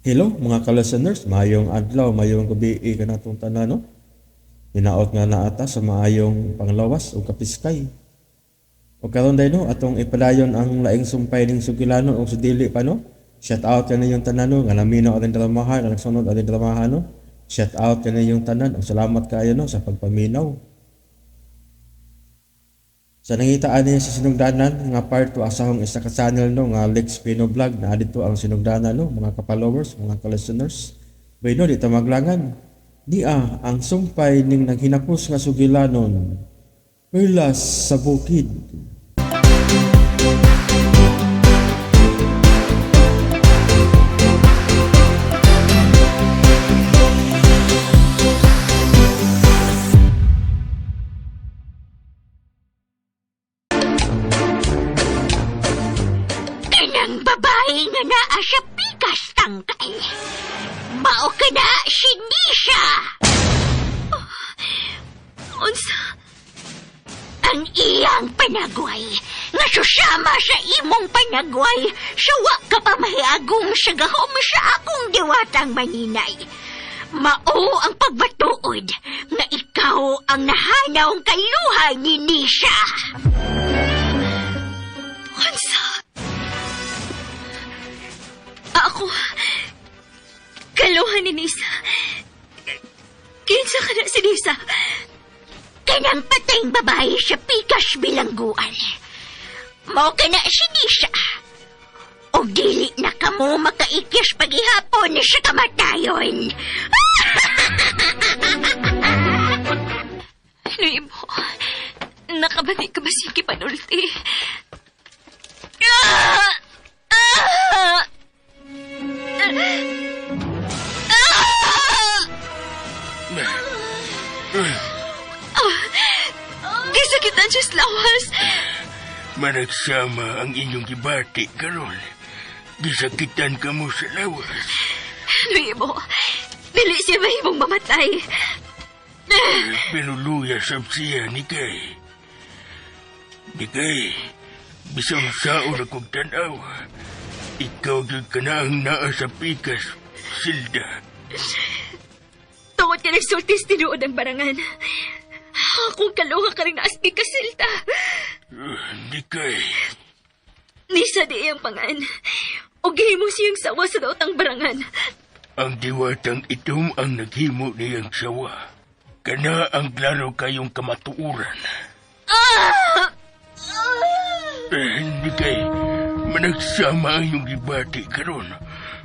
Hello mga ka-listeners, maayong adlaw, maayong gabi kanatong tanan, no? Hinaot nga naata sa maayong panglawas o kapiskay. O karon day, no, atong ipadayon ang laing sumpay ning sugilano o sa dili pa, no? Shout out kaninyong tanan, no, nga naminaw ating dramahan, nga nagsunod ating dramahan, no? Shout out kaninyong tanan ug salamat kaayo, no, sa pagpaminaw. Sa nangitaan niya sa sinugdanan nga part 2 asahong isa ka channel, no, nga Lex Pino Vlog na dito ang sinugdanan, no, mga ka-followers, mga ka-listeners. Bueno, di ta maglangan. Nia ang sumpay ning naghinapos nga sugilanon. Perlas sa bukid. Kanang babae nga naa sa pikas tangkay. Mao ka na si Nisha. Unsa? Ang iyang panagway nga susama sa imong panagway sa wa ka pa mahiagong sa gahom sa akong diwatang maninay. Mao ang pagbatuod nga ikaw ang nahanaw kaluha ni Nisha. Unsa? Ako, kaluhan ni Nisa. Kinsa ka na si Nisa? Kanang patayng babae sa pikas bilangguan. Mao ka na si Nisha. O dili na kamo makaikis pagihapon sa kamatayon. Nuibo, nakabati ka ba sige panulti? Ah! Ah! Ah! Gisakitan siya sa lawas. Managsama ang inyong gibati karon. Gisakitan ka mo sa lawas. Nuibo, dili siya mahimong mamatay. Pero luya sab siya ni Kay. Ni Kay, bisang saon akong tanaw. Ikaw gyud ka na ang naa sa pikas, Silda. Tungod ka nagsultis tinuod ang barangan. Akong kaluha ka rin naaspi ka, Silta. Ni Kay, Nisa di iyang pangan. O gihimo siyang sawa sa daotang barangan. Ang diwatang itom ang naghimo niyang sawa. Kana ang klaro kayong kamatuoran. Eh, hindi kay managsama ang iyong gibati karon.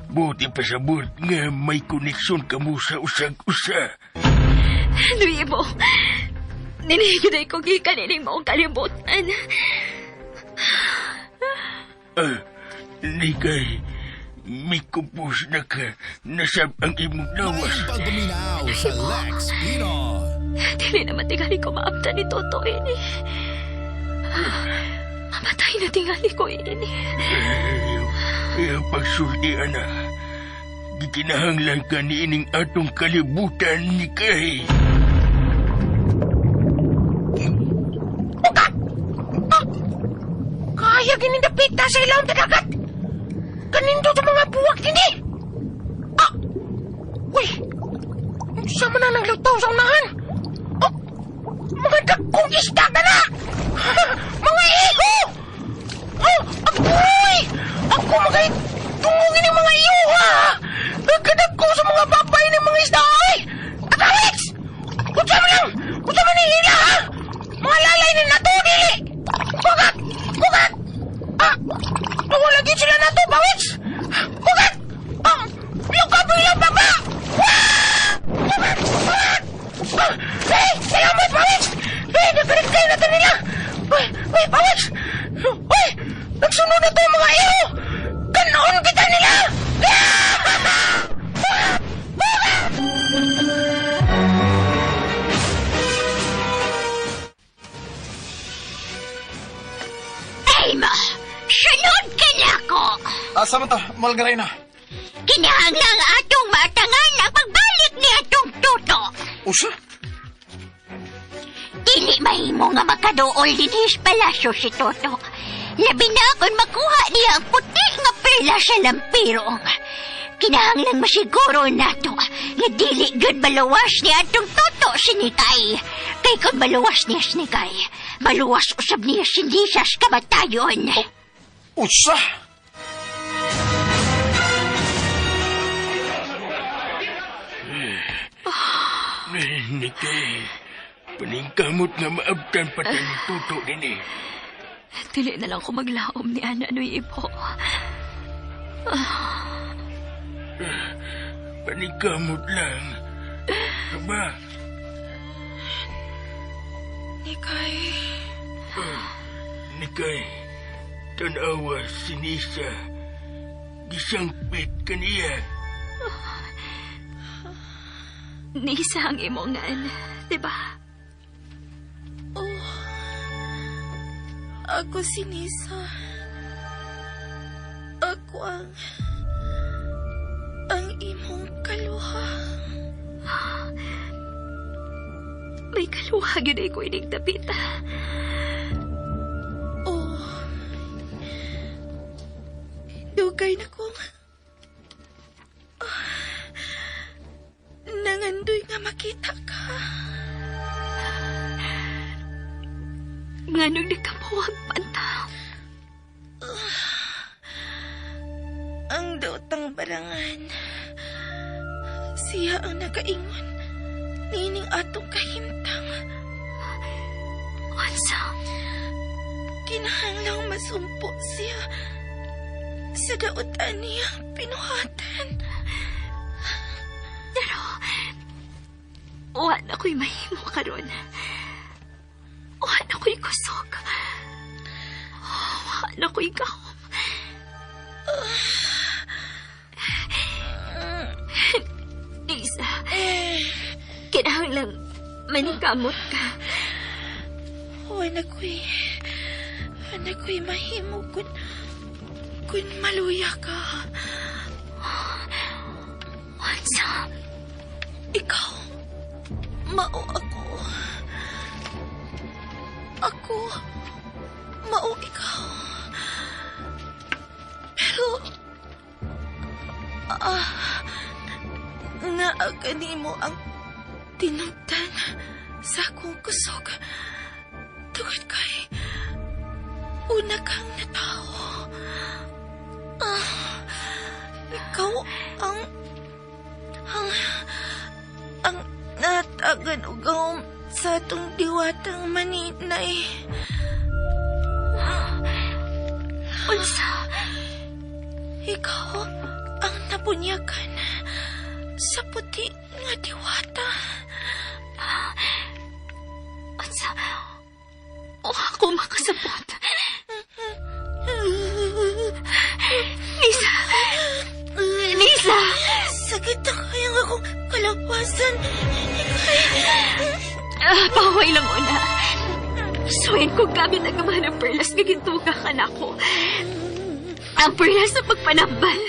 Buti pasabot nga may koneksyon kamo sa usag-usa. Nuibo, ninigid ko gikan ining maong kalibutan. Ah, hindi kay may kupos na ka nasab ang imong lawas. Pagpaminaw sa Lex Pino. Dili naman tingali ko maabta ni Toto ini. Mamatay na tingali ko ini. Eh, pagsulti, ana. Gikinahanglan ka niining atong kalibutan ni Kay. Ugat! Ah! Kaya ginindapita sa ilawom ta dagat! Kanindo sa mga buwak dinhi! Ah! Uy! Unsa man na naglutaw sa unahan? Oh! Mga dagkong isda ka na! Mga iho! Oh! Agoy! Ako mga tungong ini mga iho ha! Nagkadagko sa mga babay ng mga isda ay! At Alex! Unsa man lang! Unsa man ang hila ha? Mga lalay ni nato dili! Kugat! Kugat! Ah! Tungo lagi sila nato, bawits! Kugat! Ah! Yung kabilang baba! Ah! Kugat! Kugat! Ah! Hey! Salamat, bawits! Hey! Nagkarit kayo na nila! Uy! Uy, bawits! Uy! Nagsunod na to ang mga iyo! Kanoon kita nila! Elmo, sunod ka na ko. Asa man ta, Malgaray na. Kinahanglang atong maatangan ang pagbalik ni atong Toto. Usa? Dili mahimo nga makaduol dinhi sa palasyo si Toto. Labi na kung makuha niya ang puti nga perla sa lampirong. Kinahanglan masiguro nato nga dili gud maluwas ni atong Toto si Nikay. Kay kung maluwas niya si Nikay, maluwas usab niya si Nisa sa kamatayon. Usa! Nikay, paningkamot nga maabtan pa ni Toto nini. Dili na lang ko maglaom ni Ana Noy Ipo. Paningkamot lang. Aba, Nikay, Nikay, tanawa si Nisa. Gisangpit kaniya. Nisa ang imong ngan, di ba? Oh, ako si Nisa. Ako ang imong kaluha. May kaluha gyud ay ko inig dapita. Oh. Dugay na kong nangandoy nga makita ka. Nganong nagkapuwag panta. Ang daotang barangan. Siya ang nagaingon nining atong kahimtang. Unsa? Kinahanglang masumpo siya sa daotan niyang pinuhatan. Pero, wa na ko'y mahimo karon. Wa na ko'y kusog. Wa na ko'y gahom. Lisa, kinahanglang maningkamot ka. Wa na ko'y mahimo kun maluya ka. Unsa? Ikaw, mao ako. Ako, mao ikaw. Pero, naa kanimo ang tinugdan sa akong kusog. Tungod kay una kang natawo. Ikaw ang natagan og gahom sa atong diwatang maninay. Unsa? Ikaw ang nabunyagan sa puti nga diwata. Unsa? O ako makasabot. Nisa! Nisa! Sakit na kaya nga akong kalagwasan. Paway lang una. Suwayin ko gamit ang mga ng perlas nga gintuga ka na ako. Ang perlas sa pagpanambal.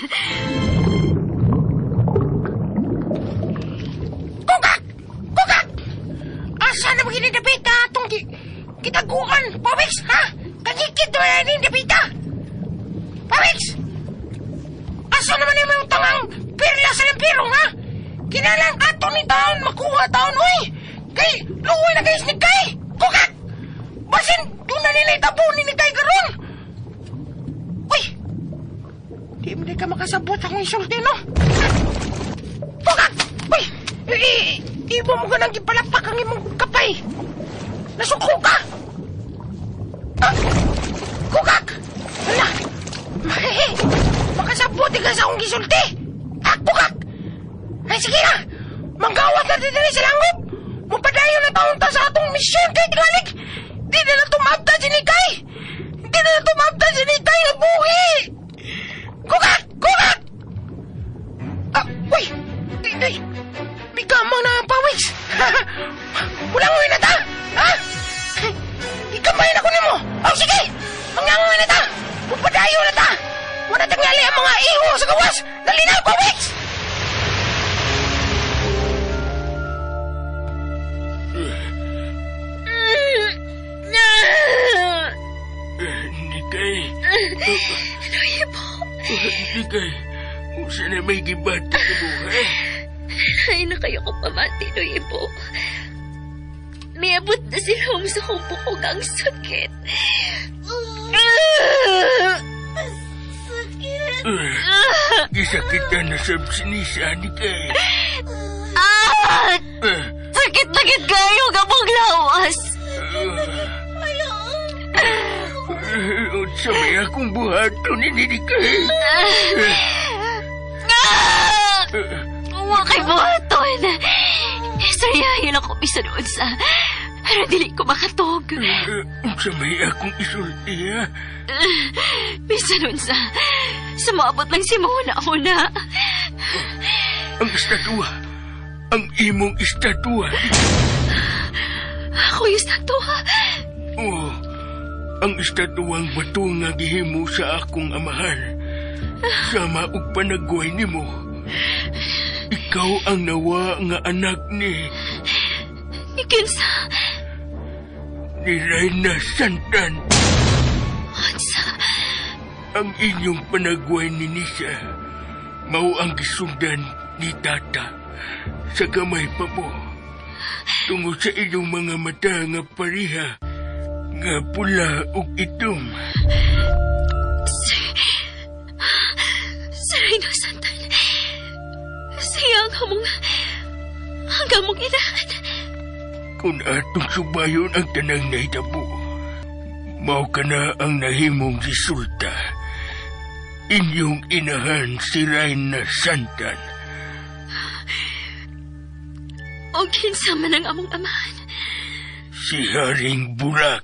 Kukak! Kukak! Asa na ba kinidapita atong kitaguan? Pawix, ha? Kagikit na ni dapita! Pawix! Asa naman yung mga tangang perla sa lampirong, ha? Kinalang ato ni taon, makuha taon, uy! Kay, luoy na guys ni Kay! Kukak! Basin, doon na nila itabo ni Kay karon! Uy! Di mo ka makasabot akong isulti, no? Kukak! Uy! Ibo mo ganang gipalapak ang imong kapay! Nasuko ka! Kukak! Hala! Makasabot ka sa akong gisulti! Ah, kukak! Ay, sige na! Manggawat na din sa langop! Mapadayon na taon ta sa atong misyon kay Tingalik! Di na na tumabta si Nikay! Di na na tumabta si Nikay na buhi! Kukak! Kukak! Ah, uy! Di, di! Bigamang na ang pawis! Wala mo na ta! Ha? Ikamay na ko nimo! Oh, sige! Mangangoy na ta! Mapadayon na ta! Wala tingali ang mga iho sa gawas! Dali na, pawis! Nikay. Ano po? Nikay, usa Unsa na may gibati nimo, ha? Ay na kayo ko pamati, Noy Ibo. Miabot na sila sa akong bukog ang sakit. Sakit. Gisakitan na sa sinisa ni kay. Ah! Sakit na kayo gamong lawas. Unsa may akong buhaton ni ni kay. Ah! Wa kay buhaton. Istoryahin ako bisan unsa. Pero dili ko makatog. Unsa may akong isulti, ha? Bisan unsa. Sumabot lang si Mona ako na. Ang estatwa. Ang imong estatwa. Ako yung estatwa. Oh, ang estatuang bato nga gihimo sa akong amahan. Sama og panagway nimo. Ikaw ang nawa nga anak ni Ni kinsa? Ni Reyna Santan. Unsa? Ang inyong panagway ni Nisa mao ang gisundan ni Tata sa gamay pa mo. Tungod sa inyong mga mata nga pareha nga pula ug itom. Si Reyna Santan. Siya ang among inahan. Kung atong subayon ang tanang nahitabo, mao ka na ang nahimong resulta. Inyong inahan si Reyna Santan. O kinsa man ang among amahan. Si Haring Burak.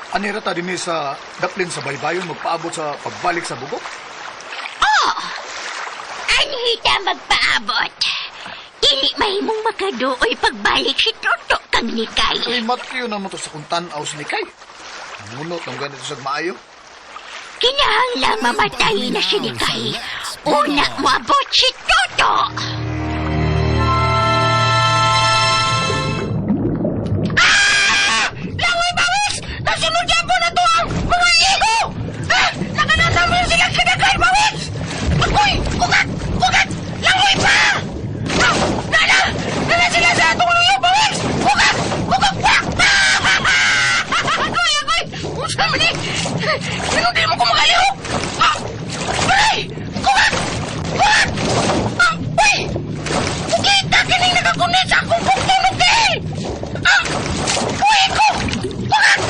Anira ta dinhi sa daplin sa baybayon magpaabot sa pagbalik sa bugok? Oh! Anhita magpaabot. Dili mahimong makaduoy pagbalik si Toto kang Nikay. Uy, matkiyo naman to sa kung tan-aw si Nikay. Munot ng ganito sa maayo. Kinahanglan mamatay na si Nikay. Una moabot si Toto. Ah! Langoy bawis! Nasunod po na to ang mga iho! Ah! Nakanasama sila kinakay bawis! Ako'y! Kukat! Kukat! Langoy pa! Ah! Nana! Nana sila sa atong luyo bawis! Kukat! Kukat! Kwak! Ako'y! Ako'y! Unsa man ni? Sino di mo ko makalihok? Ah! Aray! Kukat! Kukat! Ah! Uy! Kukita kining nakakunit sa akong bukton, okay? Ah! Uy ko! Kukat!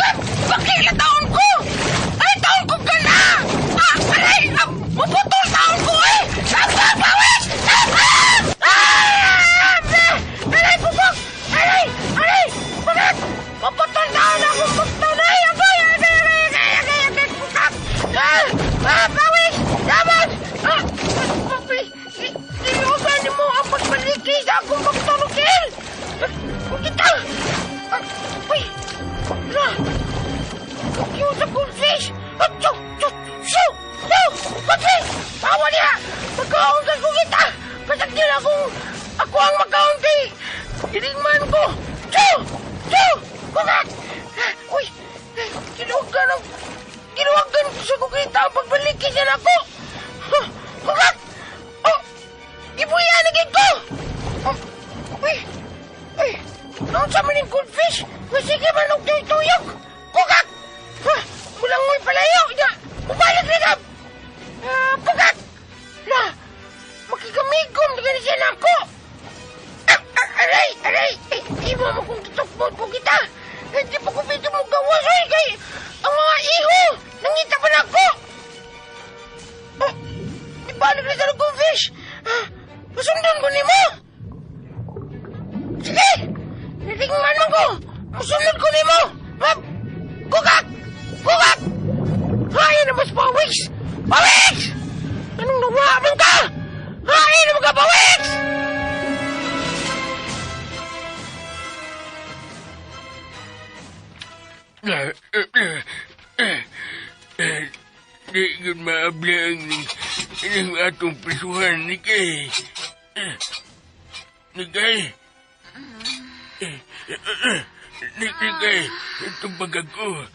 Ah! Bakila taon ko! Ay, taon ko ka na! Ah! Aray! Ah! Maputol taon ko eh! Ah! Pawis! Ah! Ah! Ah! Aray, bubok! Aray! Aray! Kukat! Maputol taon akong bukton! Ay! Agoy! Aray! Aray! Aray! Aray! Aray! Kukat! Ah! Ah! Pawis! Daman! Ah! Inuusan mo ang pagbaliki sa akong bukton, okay? Kita! Uy! Na! Cute sa goldfish! Chu! Chu! Chu! Chu! Goldfish! Bawa niya! Magkaon ka ko kita! Pasagdil akong... Ako ang magkaon kay... Iligman ko! Chu! Chu! Kukat! Uy! Ginuwagan ang... Ginuwagan ko sa kukita ang pagbaliki siya na ako! Kukat! Oh! Gibuya na gid ko! Oh! Uy! Uy! Noon sa maning goldfish! Sige man og tuyok! Kukak! Ha! Mulangoy palayo! Ya! Mubalik na gab! Ah, kukak! La! Makikamigom na gani siya na ako! Ah, ah, aray! Aray! Eh, iba mo kong gitukmod ko kita! Hindi pa ko pwede mo gawas, oy! Kay ang mga iho! Nangita pa na ako! Oh! Ibalik na sa goldfish! Ah, masundan ko nimo! Sige! Nitingman man ko! Musunod ko nimo! Mab! Kukak! Kukak! Hay na mas pawis! Pawis! Anong nawa man ka? Hay na mga pawis! Di yun maabla ang ning atong prisuhan ni Kay. Ni Kay. Ni Kay, itong bagag ko.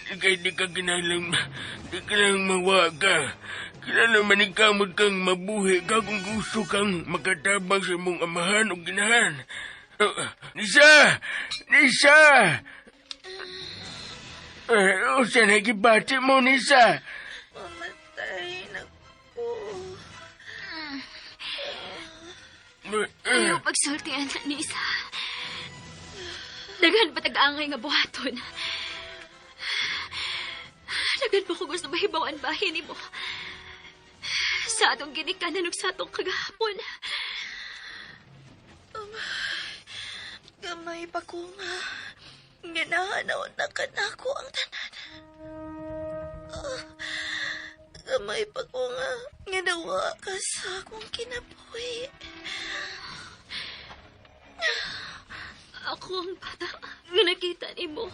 Kay di ka kinahanglan, di ka lang mawa ka. Kinahanglan maningkamot kang mabuhi ka kung gusto kang makatabang sa imong amahan o ginahan. Nisa! Nisa! Usa na gibati mo, Nisa? Mamatay na ko. Ayaw pagsultian, Nisa. Daghan pa tag-angay nga buhaton. Daghan pa ko gusto mahibaw-an bahin nimo. Sa atong ginikanan ug sa atong kagahapon. Gamay pa ko nga. Ginahanaw na kanako ang tanan. Gamay pa ko nga. Ginawa ka sa akong kinabuhi. Ako ang bata nga nakita nimo.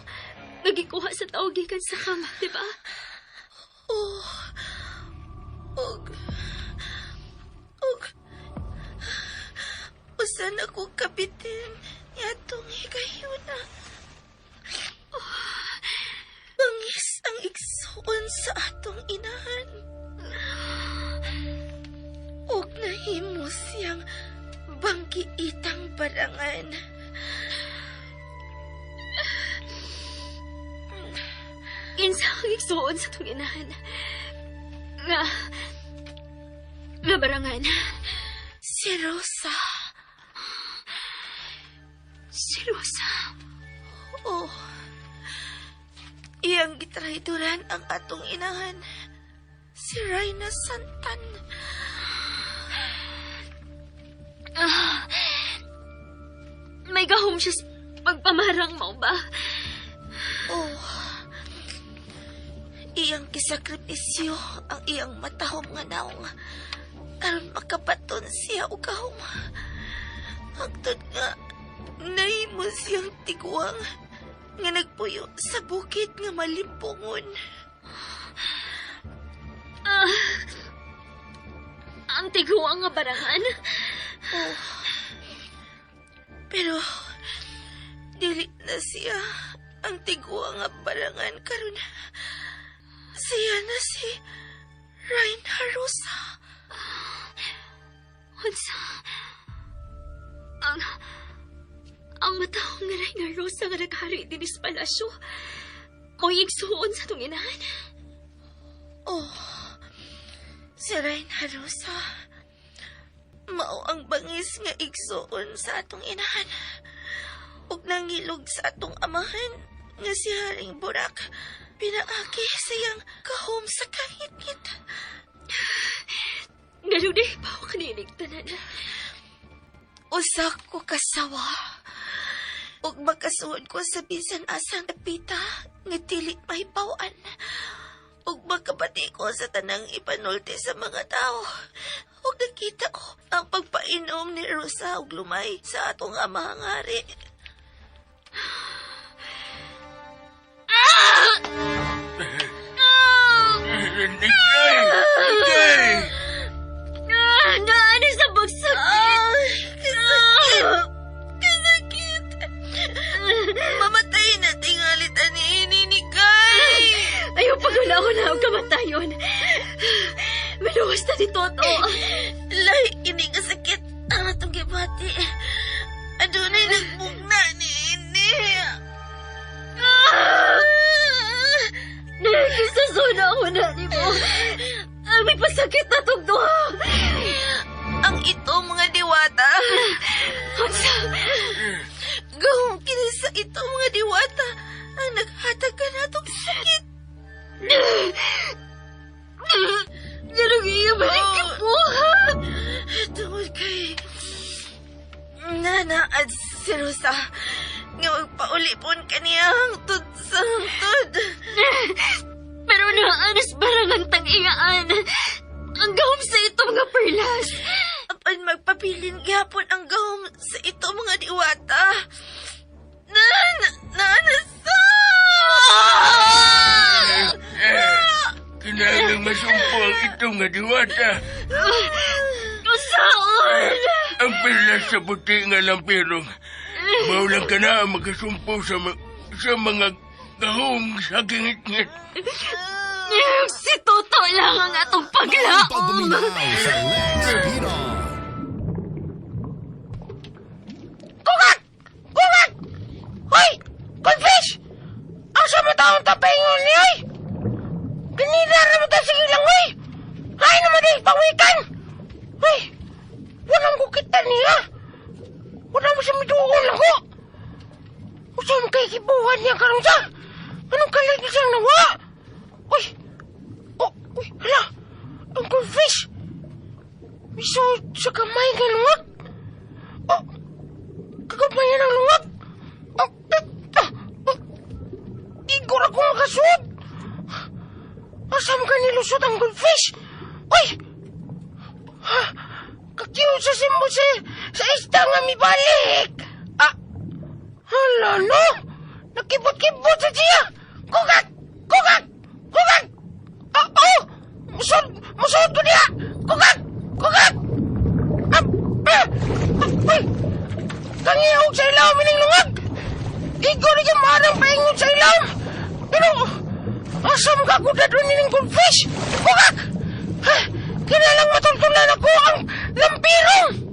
Nagikuha sa tao gikan sa kama, di ba? Oh. Og. Og. Usan ako kabitin niadtong higayuna. Bangis ang igsuon sa atong inahan. Og nahimo siyang banggiitang barangan. Kinsa ang igsuon sa atong inahan? Nga barangan. Si Rosa. Si Rosa. Oh. Iyang gitrayduran ang atong inahan. Si Reyna Santan. May gahom siya sa pagpamarang mo ba? Oh. Iyang kisakripisyo ang iyang matahom nga naong aron makabaton siya og gahom. Hangtod nga nahimo siyang tiguang nga nagpuyo sa bukid nga malimpungon. Ang tiguang nga barangan? Oh. Pero dili na siya ang tiguang nga barangan karon. Siya na si Reyna Rosa. Unsa? Ang matahong nga Reyna Rosa nga naghari din sa palasyo. Mo'y igsuon sa itong inahan. Oh, si Reyna Rosa. Mao ang bangis nga igsuon sa atong inahan. Ug nangilog sa atong amahan nga si Haring Burak. Pinaaki siyang kahom sa kahitngit. Ganun eh, pa ako kaninig tanan. Usa ko kasawa. Ug makasuod ko sa bisan asang dapita nga dili mahibaw-an. Ug makabati ko sa tanang ipanulti sa mga tao. Ug nakita ko ang pagpainom ni Rosa og lumay sa atong amahang hari. Nikay! Nikay! Naano sa bagsakit? Kasakit! Kasakit! Mamatay na tingalit ani ini ni Kay! Ayaw pagula ko na ang kamatayon. Maluwas na ni Toto. Lahi kini nga sakit ang atong gibati. Adunay nagbugna ni ini. Nakikisasona ako na ni mo. May pasakit na tong duha. Ang ito mga diwata. Unsa? Gahom kini sa ito mga diwata ang naghatag ka natong sakit. Ganong iya balik kibuhat. Tungod kay nanaad si Rosa nga magpaulipon kaniya hangtod sa hangtod. Pero naanas barangan tang-iyaan. Ang gahom sa ito mga perlas. Apan magpabilin gihapon ang gahom sa ito mga diwata. Naanasa! Kinahanglang masumpo ang itong nga diwata. Usaon! Ang perlas sa puti nga lampirong. Mao lang ka na ang makasumpo sa mga Gahom sa gingit-ngit. Si Toto lang ang atong paglaom. Pagpaminaw sa Lex Pinoy. Kukak! Kukak! Hoy! Goldfish! Asa mo taong tapaingon ni oy? Ganina na mo tayo sige lang oy! Hay naman din pawikan! Hoy! Walang kukita niya! Wala mo siya miduol ako! Usa mo kay kibuhan niya karon sa? Anong kalit niya siyang nawa? Uy! Oh, uy, hala! Ang goldfish! Misod sa kamay nga lungag! Oh! Kagamayan ang lungag! Oh, ah, ah, oh. Igor ako makasud! Asa mo ka nilusot ang goldfish? Uy! Ha? Kakiyo sa simbo sa isda nga mibalik! Ah! Hala no! Nakibot-kibot sa siya! Kukak! Kukak! Kukak! Ah, oh! Musod! Musod ko niya! Kukak! Kukak! Ah! Ah! Ah! Uy! Kangihog sa ilawom ining lungag! Igor ni manang paingon sa ilawom! Pero, asa mo ka kudadon ining goldfish? Kukak! Ha? Kinalang matultulan ako ang lampirong!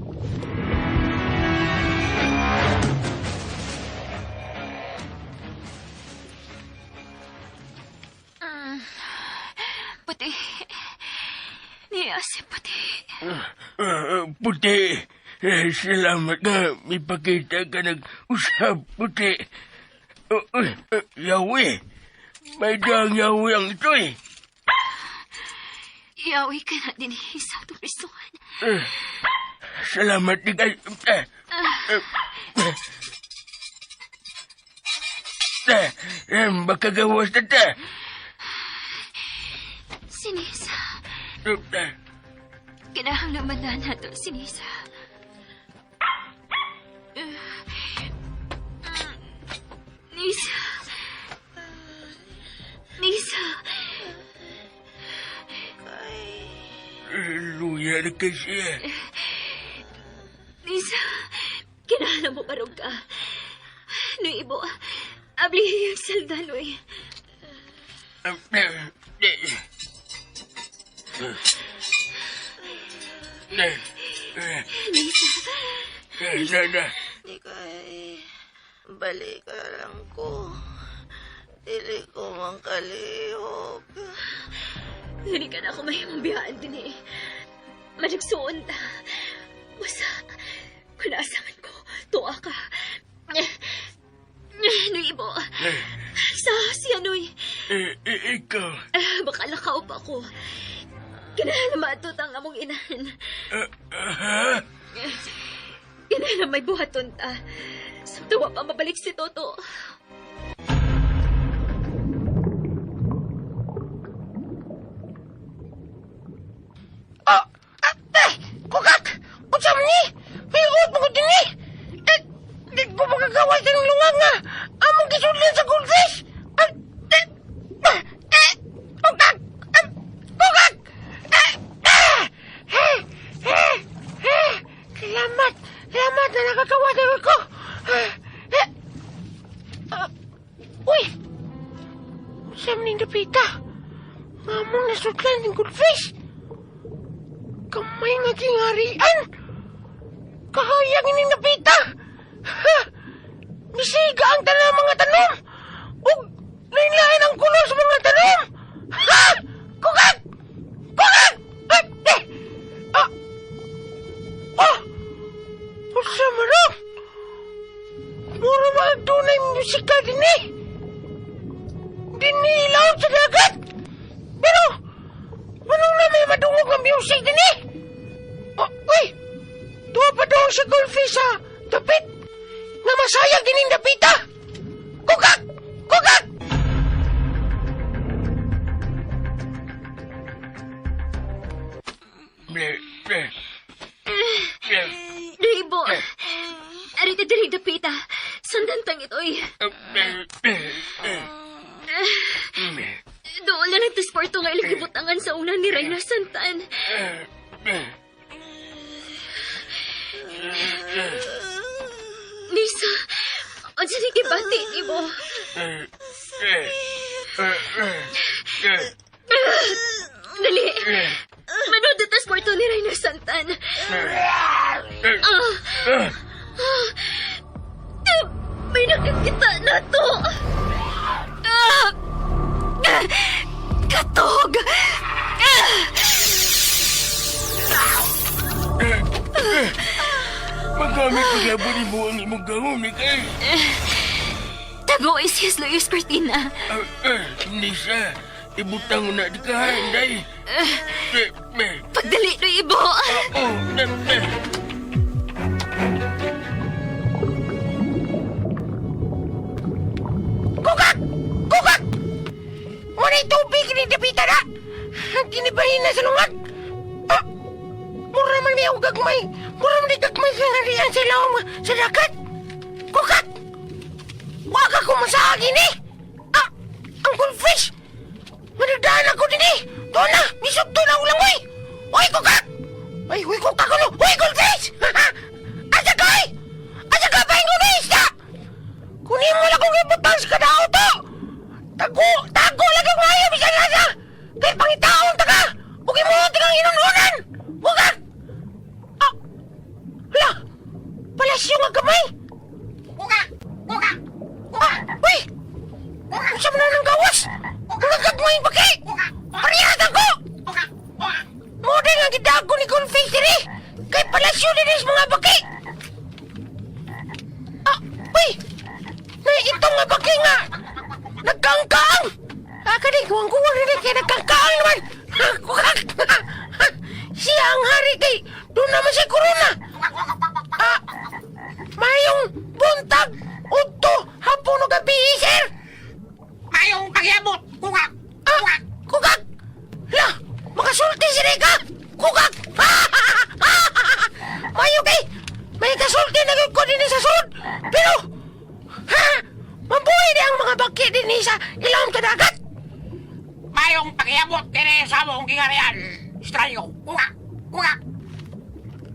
Puti. Niya si Puti. Puti. Salamat nga. May pakita ka nag-usap, Puti. Yawi. May daang yawi ang ito eh. Yawi ka na din sa atong prisuhan. Salamat di kay... Makagawas na ta. Sinisa. Kinahanglan man na nato, Sinisa. Nisa. Nisa. Luya na kasi. Nisa. Kinahanglan mo barog ka. Noy, ibo. Abli yung salda, Noy. Nisa. Na, na. Di kay balik lang ko. Dili ko man kalihok. Hindi ka na ako mahimong biyaan din eh. Malagsuon ta. Basta, kung naasaman ko, tuwa ka. Noy, ibo. Sa siya, Noy. Ikaw. Baka lakaw pa ako. Kinahanglan maatut ang among inahan. Ha? Kinahanglan may buhaton ta. Samtawa pa mabalik si Toto. Oh! Ah, eh! Kukak! Unsa man ni? May uot mo ko din eh! Eh, di ko makagaway sa lungag nga! Among gisudlan sa goldfish! Ah, eh, ah, eh, Kukak! Ah, Kukak! Eh, ah, eh, eh, eh, Salamat! Salamat na nakagawa na ko! Ah, eh, ah, uy! Unsa man ning dapita? Among nasudlan ng goldfish! Kamay nga kingarian! Kahayag ini napita! Ha! Misiga ang tanan mga tanom! Ug lain-lain ang kulor sa mga tanom! Ha! Kukak! Kukak! Ah! Eh! Ah! Ah! Unsa man oh? Mura ba ang tunay musika din eh? Dini ilawom sa dagat! Pero, manong na may madungog ang music din eh? Oh, uy! Tuwa pa doon sa goldfish sa dapit! Nga masayag din yung dapita! Kukak! Kukak! Noy, ibo. Arita diri dapita. Sundan tang itoy. Doon lang nagtisporto nga ilang gibutangan sa una ni Reyna Santan. Nisa, unsa ni gibati nimo? Dali. Manood na kwarto ni Rainer Santan. Ah. Ah. May nakakita na to. Ah. Ah. Katog. Ah. Magamit pagyabon mo ang imong gahom ni kay. Tago is Luis Cortina. Hindi siya. Ibutang mo na di ka, inday. Pagdali no ibo. Oh, Kukak! Kukak! Wala tubig ni Dapita na! Kinibahin na sa lungag! Ah! Mura man may gagmay! Mura man may gagmay sa harian sa lawom sa dagat! Kukak! Wag ako masahagin eh! Ah! Ang goldfish! Managdaan ako din eh! Doon na! Misugto na ulang oy! Oy, kukak! Ay, uy, kukak ano? Uy, goldfish! Asa ka eh! Asa ka ba yung isda? Kunin mo lang kung ibutang sa kadao to! Tago! Tago lang ang ayaw bisan nasa! Kay pangitaon ta ka! Huwag mo kang inununan! Huwag ka! Ah! Hala! Palasyo nga gamay! Buka! Buka! Buka! Uy! Unsa man nang gawas? Mga gagmay baki! Pariyatan ko! Mo nga gidago ni Goldfish diri! Kay palasyo din mga baki! Ah! Uy! Na ito nga baki nga! Nagkangkaang! Ah, kani, kuwang-kuwang rin kaya nagkangkaang naman! Kukak! Siya ang hari kay doon naman siya korona! Ah, mayong buntag! Udto! Hapon o gabi, sir! Mayong pagyabot! Kukak! Ah, kukak! La! Makasulti si Rika! Kukak! Mayo kay! May kasulti na ko din sa sud! Pero, ha? Mabuhay di ang mga baki din sa ilawom sa dagat! Mayong pagyabot diri sa among gingarian! Estranyo! Kukak! Kukak!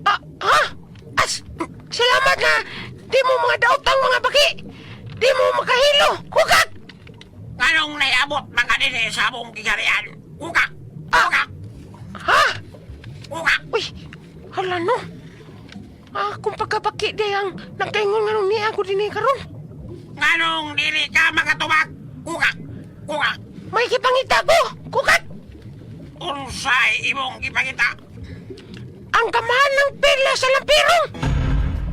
Ah, ha? As, salamat na di mo mga daotang mga baki! Di mo makahilo! Kukak! Nganong naiabot mga dinhi sa among gingarian? Kukak! Ah. Kukak! Ha? Kukak! Uy, hala no. Ah, kung pagkabaki di ang nagkaingon nga nung niya ako din karon. Nganong dili ka makatubag? Kukak! Kukak! May gipangita ko! Kukak! Unsay imong gipangita? Ang kamahan ng perla sa lampirong!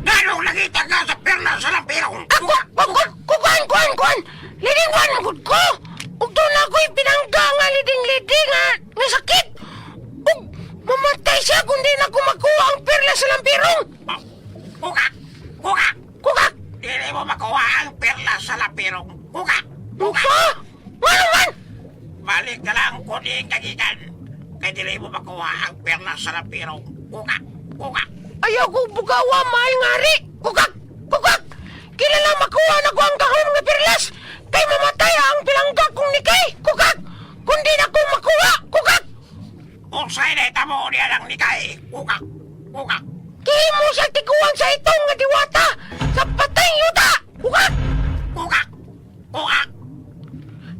Nganong nakita ka sa perla sa lampirong? Ako, kukuan, kukuan, kuan, kuan! Leading one, magud ko! Ug doon ako'y pinangga nga leading-leading nga, nga sakit! Ug mamatay siya kung di na ko makuha ang perla sa lampirong! Kukak! Kukak! Kukak! Dili mo makuha ang perla sa lampirong. Kukak! Kukak! Unsa? Ngano man? Balik na lang ko di kagikan. Kay dili mo makuha ang perla sa lampirong. Kukak! Kukak! Ayaw ko bugawa maayong hari! Kukak! Kukak! Kilala makuha na ko ang gahom nga perlas! Kay mamatay ang pilangga kong nikay! Kukak! Kundi na ko makuha! Kukak! Unsay na itamo niya lang ni kay? Kukak! Kukak! Kihimo siya tiguan sa itong nga diwata! Sa patay yuta! Kukak! Kukak! Kukak!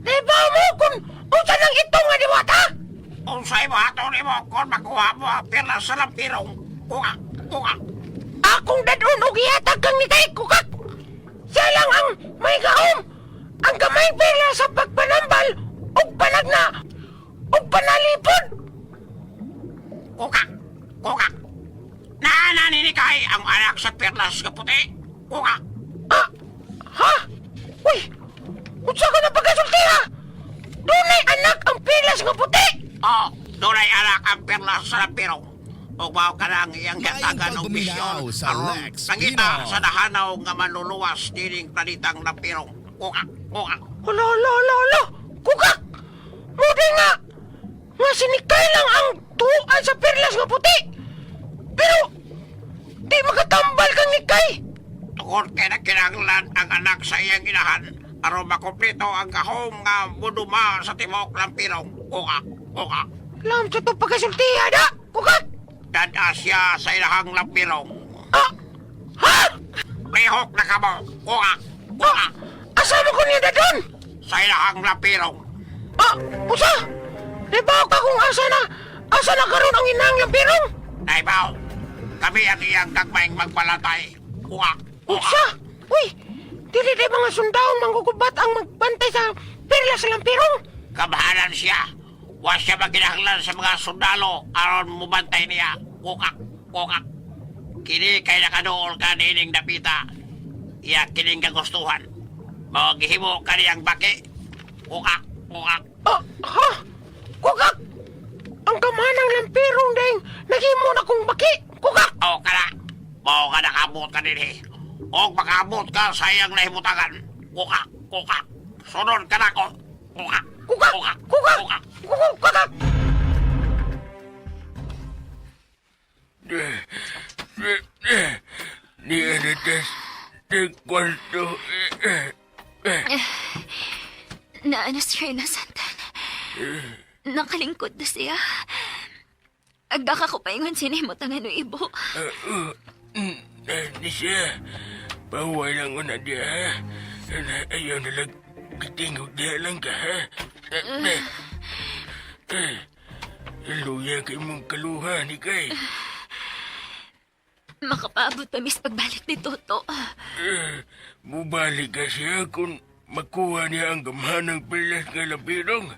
Di ba mo kung unsa nang itong nga diwata? Unsay mo ato nimo kung makuha mo ang perla sa lampirong? Kukak! Kukak! Akong dadon og ihatag kang nikay! Kukak! Siya lang ang may gahom! Ang gamay perla sa pagpanambal ug panagna ug panalipod! Kukak! Kukak! Naana ni Nikay ang anak sa perlas nga puti? Kukak! Ah! Ha? Uy! Unsa ka na pagkasulti ha? Dunay anak ang perlas nga puti! Oh, dunay anak ang perlas sa lampirong. Ug mao ka nang iyang hatagan og paguminaw misyon sa aron Lex mangita Pino. sa nahanaw nga manluluwas dining planetang lampirong. Kukak! Kukak! Hala, hala, hala, hala! Kukak! Mudi nga! Nga sinikay lang ang tuan sa perlas nga puti! Pero, di makatambal kang nikay! Tungod kay nagkinahanglan ang anak sa iyang inahan aron makumpleto ang gahom nga muduma sa tibuok lampirong. Kukak! Kukak! Lam sa to pagkasultiha da! Kukak! Dada siya sa ilahang lampirong. Ah! Ha? Lihok na kamo. Kukak! Kukak! Asa mo ko niya dadon? sa ilahang lampirong. Ah, usa! Nahibaw ka kung asa na, asa na karon ang inang lampirong? Naibaw, kami ang iyang gagmayng magbalatay. Uwak, uwak. Usa! Uy, dili day mga sundawong manggugubat ang magbantay sa perlas sa lampirong. Kamhanan siya. Wa siya maginahanglan sa mga sundalo aron mubantay niya. Kukak, kukak. Kini kay nakaduol ka nining dapita. Iya kining kagustuhan. Mao gihimo kaniyang baki. Kukak, kukak. Ah, ha? Kukak! Ang kamanang lampirong dahil naghimo na kong baki. Kukak! O kana, mao ka nakaabot ka dinhi. Og makaabot ka sa iyang nahimutangan. Kukak, kukak. Sunod ka nako. Kukak, Kukak! kukak, Kukak! kukak. Kukak! Kukak! Ni Anitas, di kwarto. Naano si Reyna Santan. Nakalingkod na siya. Agdaka ko paingon sinimutangan no ibo. Ni siya. Pahuway lang ko na diya, ha? Ayaw na lang. Gitingog diya lang ka, ha? Luya kay mong kaluha ni kay. Makapaabot pa mis pagbalik ni Toto. Mubalik ka siya kung makuha niya ang gamhanang perlas nga labirong.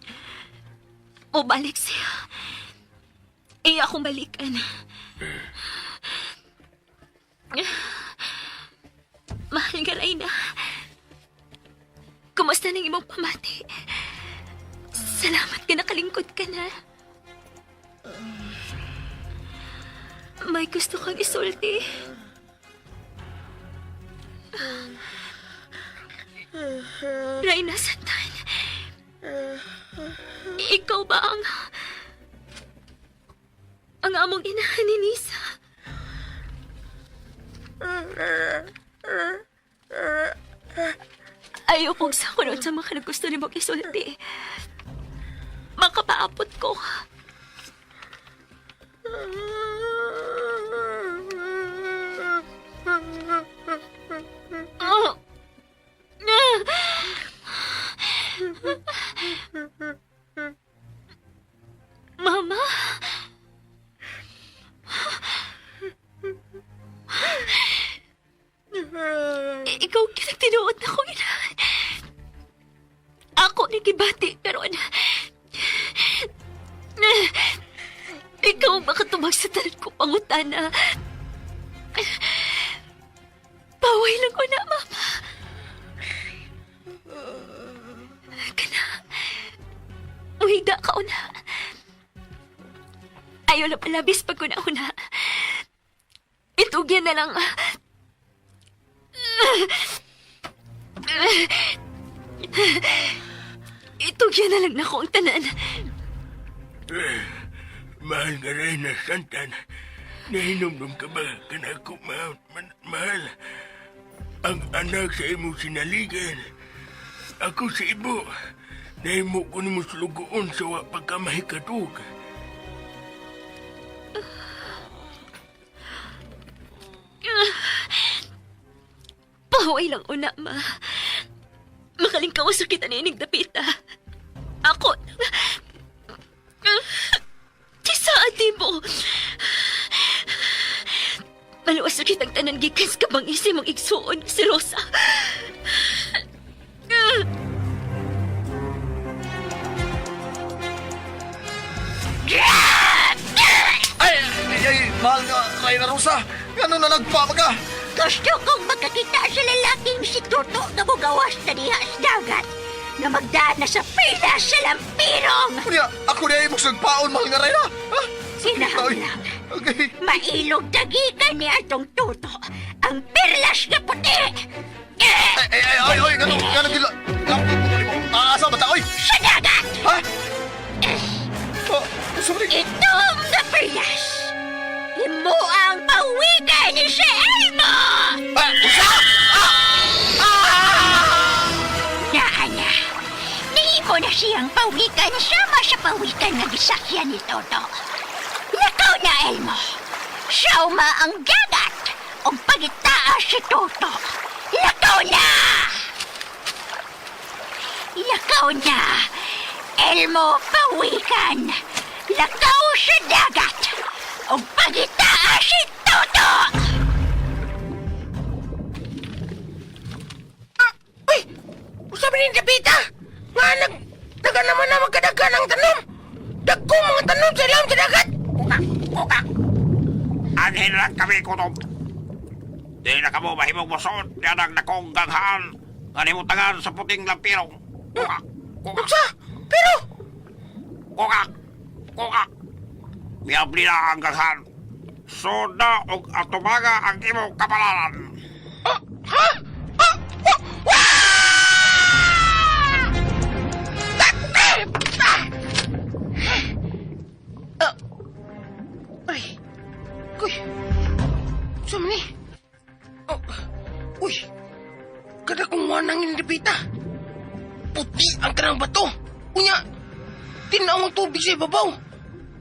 O balik siya. Iya akong balikan. Mahal nga, Reyna. Kumusta nang imong pamati? Salamat ka nakalingkod ka na. May gusto kang isulti. Reyna Santan. Ikaw ba ang... ang among inahan ni Nisa? Ayaw kong sakunod sa mga nagusto ni mong isulti. Makapaapot ko. Oh. Mama? Ikaw kitang tinuod na kong ina. Ako nagibati, pero Ikaw ang makatubag sa tanan ko pangutana. Paway lang ko na, Mama. Kana. Uhigda ka una. Ayaw lang palabis pag una-una. Itugyan na lang. Itugyan na lang nako ang tanan. Mahal nga rin na santan. Nahinomdom ka ba? Kanako, mahal, mahal. Ang anak sa imong sinaligan. Ako sa ibo. Nahimo ko nimo sulugoon sa wa pagkamahikatug. Paway lang una, ma. Makalingkaw sa kita ni Inig Dapita. Ako... Tisa, ati mo. Maluwas na kitang tanan gikan sa kabang isi mong igsuon si Rosa. Ay, ay, ay, mahal nga, Reyna Rosa. Ano na nagpama ka? Gusto kong magkakita sa lalaking si Toto na mugawas na diha sa dagat na magdaan na sa pila sa lampirong. Kunya, ako na imong sagpaon, mahal nga, Reyna. Ha? Kinahanglan. Okay. Mailog dagikan ni atong Toto ang perlas na puti. Eh, Ay, ay, ay, ay, ay, ganun, ganun, gila. Laptop ko mo. Asa ba ta, oy? Sa dagat! Ha? Oh, sorry. Itong na perlas! Imo ang pawikan ni si Elmo! Ah, usa! Naa na. Nahimo na siyang pawikan sama sa pawikan nga gisakyan ni Toto. Lakaw na, Elmo. Sauma ang dagat o pagitaas si Toto. Lakaw na! Lakaw na! Elmo pawikan! Lakaw sa dagat! O pagitaa si Toto! Uy! Usabi ni Dapita! Nga nag... Daga naman na magkadaga ng tanom! Dagko mga tanom sa ilawom sa dagat! Kukak! Kukak! Anhin lang kami kutob. Di na kamo mahimong mosuot niya ng dakong ganghaan nga nimutangan sa puting lampirong. Kukak! Kukak! Unsa? Pero... Kukak! Kukak! Miabli na ang ganghaan. Soda og atumaga ang imong kapalaran. Ah, ha? Ah, wa! Wa! Ah, ah! Ah! Ay! Kuy! Unsa man ni? Oh, uy! Kada kong wanang inidipita. Puti ang kanang bato. Unya, tinaw ang tubig sa ibabaw.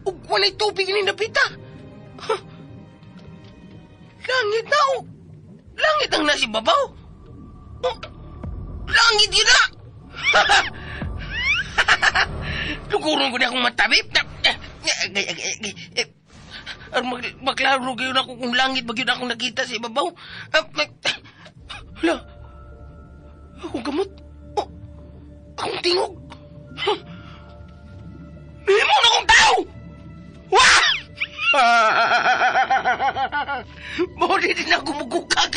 Ug walay tubig ini dapita. Huh. Langit na oh. Langit ang nasa ibabaw. Oh, langit yun na. Luguron ko na akong matabi. Maklaro kayo na ako kung langit ba yun akong nakita sa ibabaw. Hala, akong gamot. Oh, akong tingog. Huh. Nahimo na akong tao! Wah! Mao di din ako mugukag.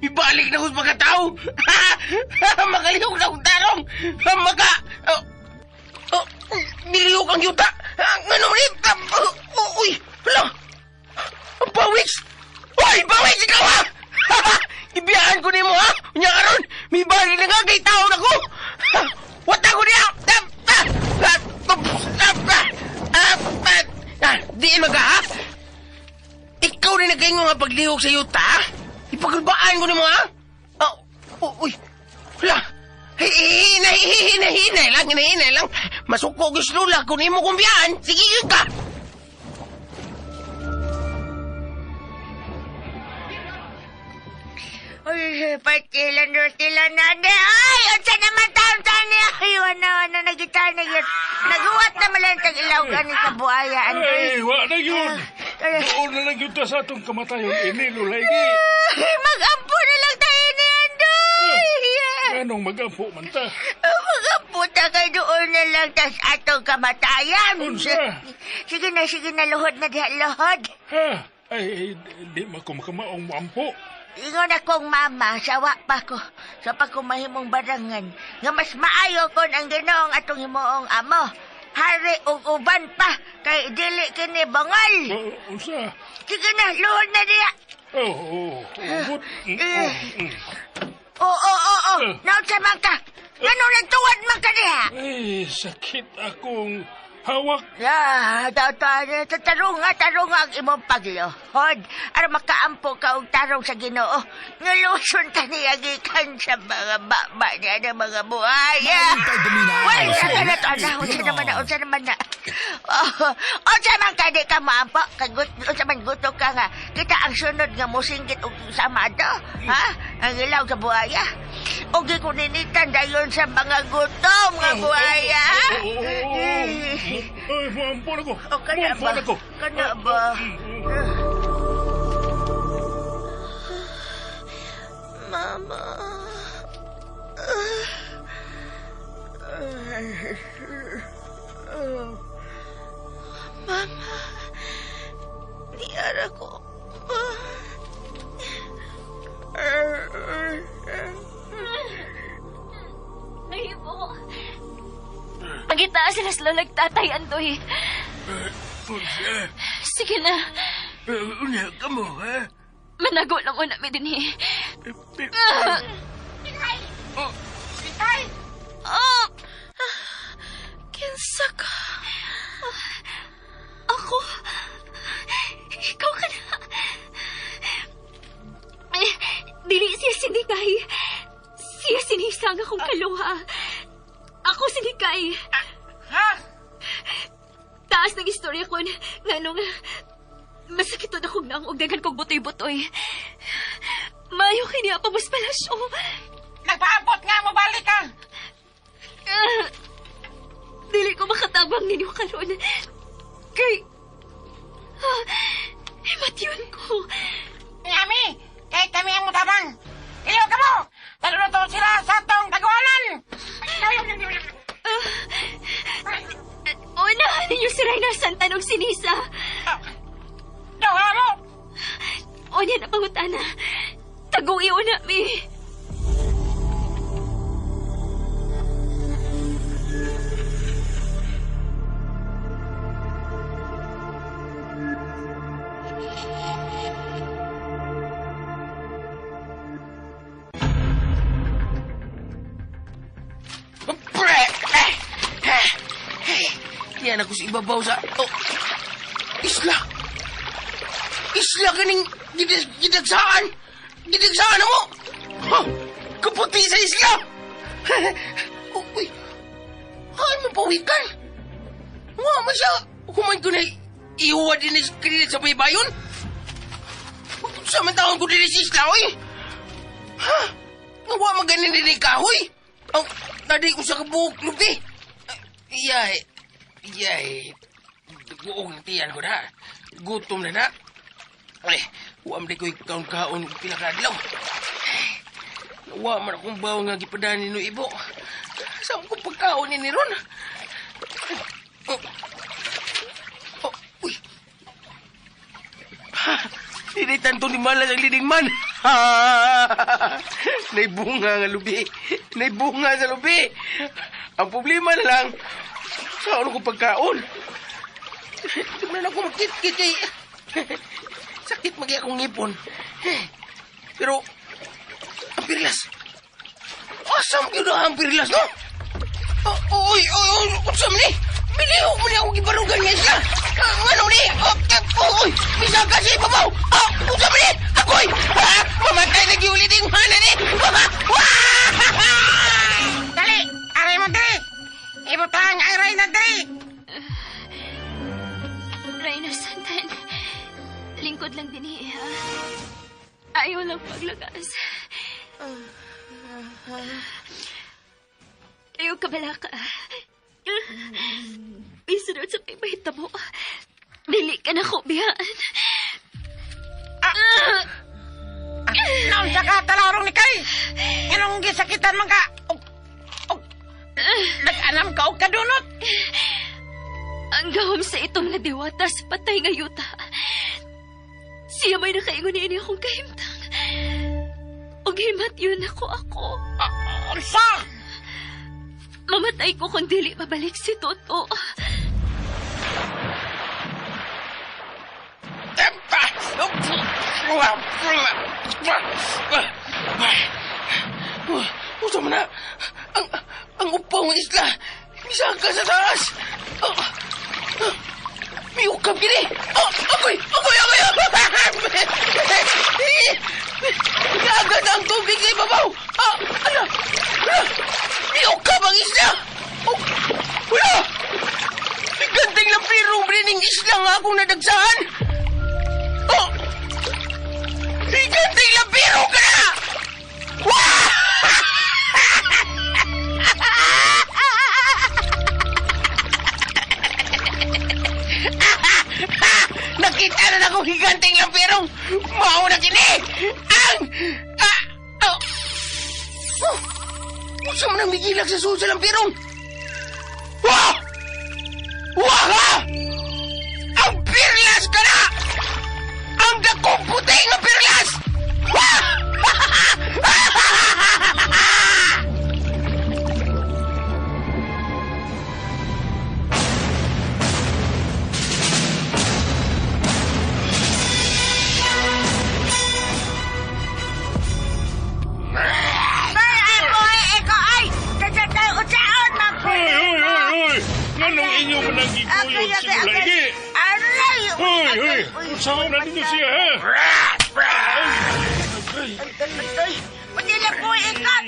Ibalik na ko sa mga tao. Makalihok na akong tarong. Maka... Oh, oh, nilihok ang yuta. Ano man eh? Oh, uy, hala. Ang pawis! Uy, pawis ikaw ha! Ibiyaan ko nimo ha! Unya karon, may balik na nga kay tao na ko! Wata ko niya! Diin maga ha? Ikaw rin nagkaingon nga paglihok sa yuta ha? Ipagulbaan ko nimo ha? Oh, uy, hala! Hinay, hinay, hinay lang, hinay, hinay lang. Masuko ko lula kung imo kong biyaan. Sige, yun ka! Uy, patilan sila na ni. Ay, unsa naman taon tani. Ay, wala, wala, nagita na yun. Naguwat na malang tag ilaw gani sa buhaya, Andoy. Ay, wa na yun. Doon na lang yun ta sa atong kamatayon ini, Lulay. Ay, mag-ampo na lang tayo ni Andoy. Anong mag-ampo man ta? Mag-ampo ta kay doon na lang tas atong kamatayan. Unsa? Sige na, sige na, luhod na diha, luhod. Ha? Ay, di makumakamaong moampo. Ingon akong mama, sawa pa ko. Sa pa ko mahimong barangan. Nga mas maayo kon ang Ginoong atong himuong amo. Hari og uban pa, kay dili kini bangal. Oh, unsa? Sige na, luhod na diya. Oh, oh, oh, mm. Oo, oo, oo, oo. Naunsa man ka? Ngano nagtuwad man ka diha? Ay, sakit akong hawak. Ya, tarunga, tarunga ang imong pagluhod. Aron makaampo ka og tarong sa Ginoo. Ngaluson ta niya gikan sa mga baba niya ng mga buhaya. Wala ka na to, anak. Unsa naman na, unsa naman na. Oh, unsa man ka di ka maampo? Kagut, unsa man gusto ka nga. Kita ang sunod nga musinggit og sama ato. Ha? Ang ilaw sa buhaya. O gikuninitan dayon sa mga gutom nga buhaya. Ay, maampo na ko. O, kana Maampo ba? na ko. Kana ba? Mama. Mama. Niara ko. Nahimo. Pagita sila sila nagtatay, Andoy. Sige na. Unya ka mo, ha? Manago lang ko namin din eh. Oh! Kinsa ka? Ako? Ikaw ka na. Eh, dili siya sinikay. Siya sinisang akong kaluha. Ako sinikay. Ha? Taas ng istorya ko nga nung masakit na akong naang og daghan kong butoy-butoy. Mayo kini pa mas palasyo. Nagpaabot nga mo balik ka. Dili ko makatabang ninyo karon. Kay himatyon ko. Yami, kay kami ang mutabang. Ilaw ka mo! Taluto sila sa atong tagwanan! Unahan ninyo si Rainer Santan og sinisa. Duha mo! Unya na pangutana. Tagong iuna mi. Pre! Yan ako sa ibabaw sa... Oh, isla! Isla kaning gidagsaan! Gidagsaan mo! Ha! Kaputi sa isla! Uy! Hay mo pawikan! Nga man siya! Human ko na ihuwa din ni sa baybayon! Sa man taon ko din sa isla, oy! Ha? Nga maganin din kahoy! Ang nadi ko sa kabuok, lubi! Iyay! Iyay! Guong tiyan ko na. Gutom na na. Ay, wa man ko'y kaon-kaon pila ka adlaw. Wa man akong bawang nga gipadani no ibo. Saan ko pagkaon ni ron? Oh. Oh, uy. Ha, dili tanto ni malas ang lidingman. Naibunga nga lubi. Naibunga sa lubi. Ang problema na lang, saan ko pagkaon? Di man ako magkit-kit eh. Sakit magi akong ngipon. Pero, ang pirlas. Asam yun ang pirlas, no? Oh, oy, oy, oy, usam ni. Miliho mo ni akong gibarugan nga isla. Ano ni? Oh, oy, misaka sa ibabaw. Oh, usam ni. Ako'y, mamatay na giuliting mana ni. Dali, aray mo dali. Ibutang ay Reyna dali. Reyna Santan, lingkod lang din eh, ha? Ayaw lang paglagas. Ayaw kabalaka. Isunod sa pimahita mo. Dili ka na ko, biyaan. Naunsa ka talarong ni Kay? Anong gisakitan man ka? Nag-anam ka og kadunot? Ang gahom sa itong na diwata sa patay nga yuta. Siya may nakaingon niya akong kahimtang. Og himat yun ako ako. Unsa? Mamatay ko kung dili mabalik si Toto. Usa man na. Ang upaw ng isla. Misaka sa taas. May ukap gini. Oh, agoy, agoy, agoy. Agad ang tubig sa ibabaw. Ala, ala. May ukap ang isla. Oh, wala. May ganting lampirong brining isla nga akong nadagsahan. Oh, may ganting lampirong ka na. Wah! Nakita na akong higanteng lampirong. Mao na kini. Ang... Oh. Oh. Unsa man ang migilak sa sulod sa lampirong? Wah! Wah! Ha! Ang pirlas ka na! Ang dakong puti nga pirlas! Wah! Nganong inyo man ang giguyod si Lulaigi? Aray! Hoy, hoy! Usaw na ninyo siya, ha? Padila ko ikaw!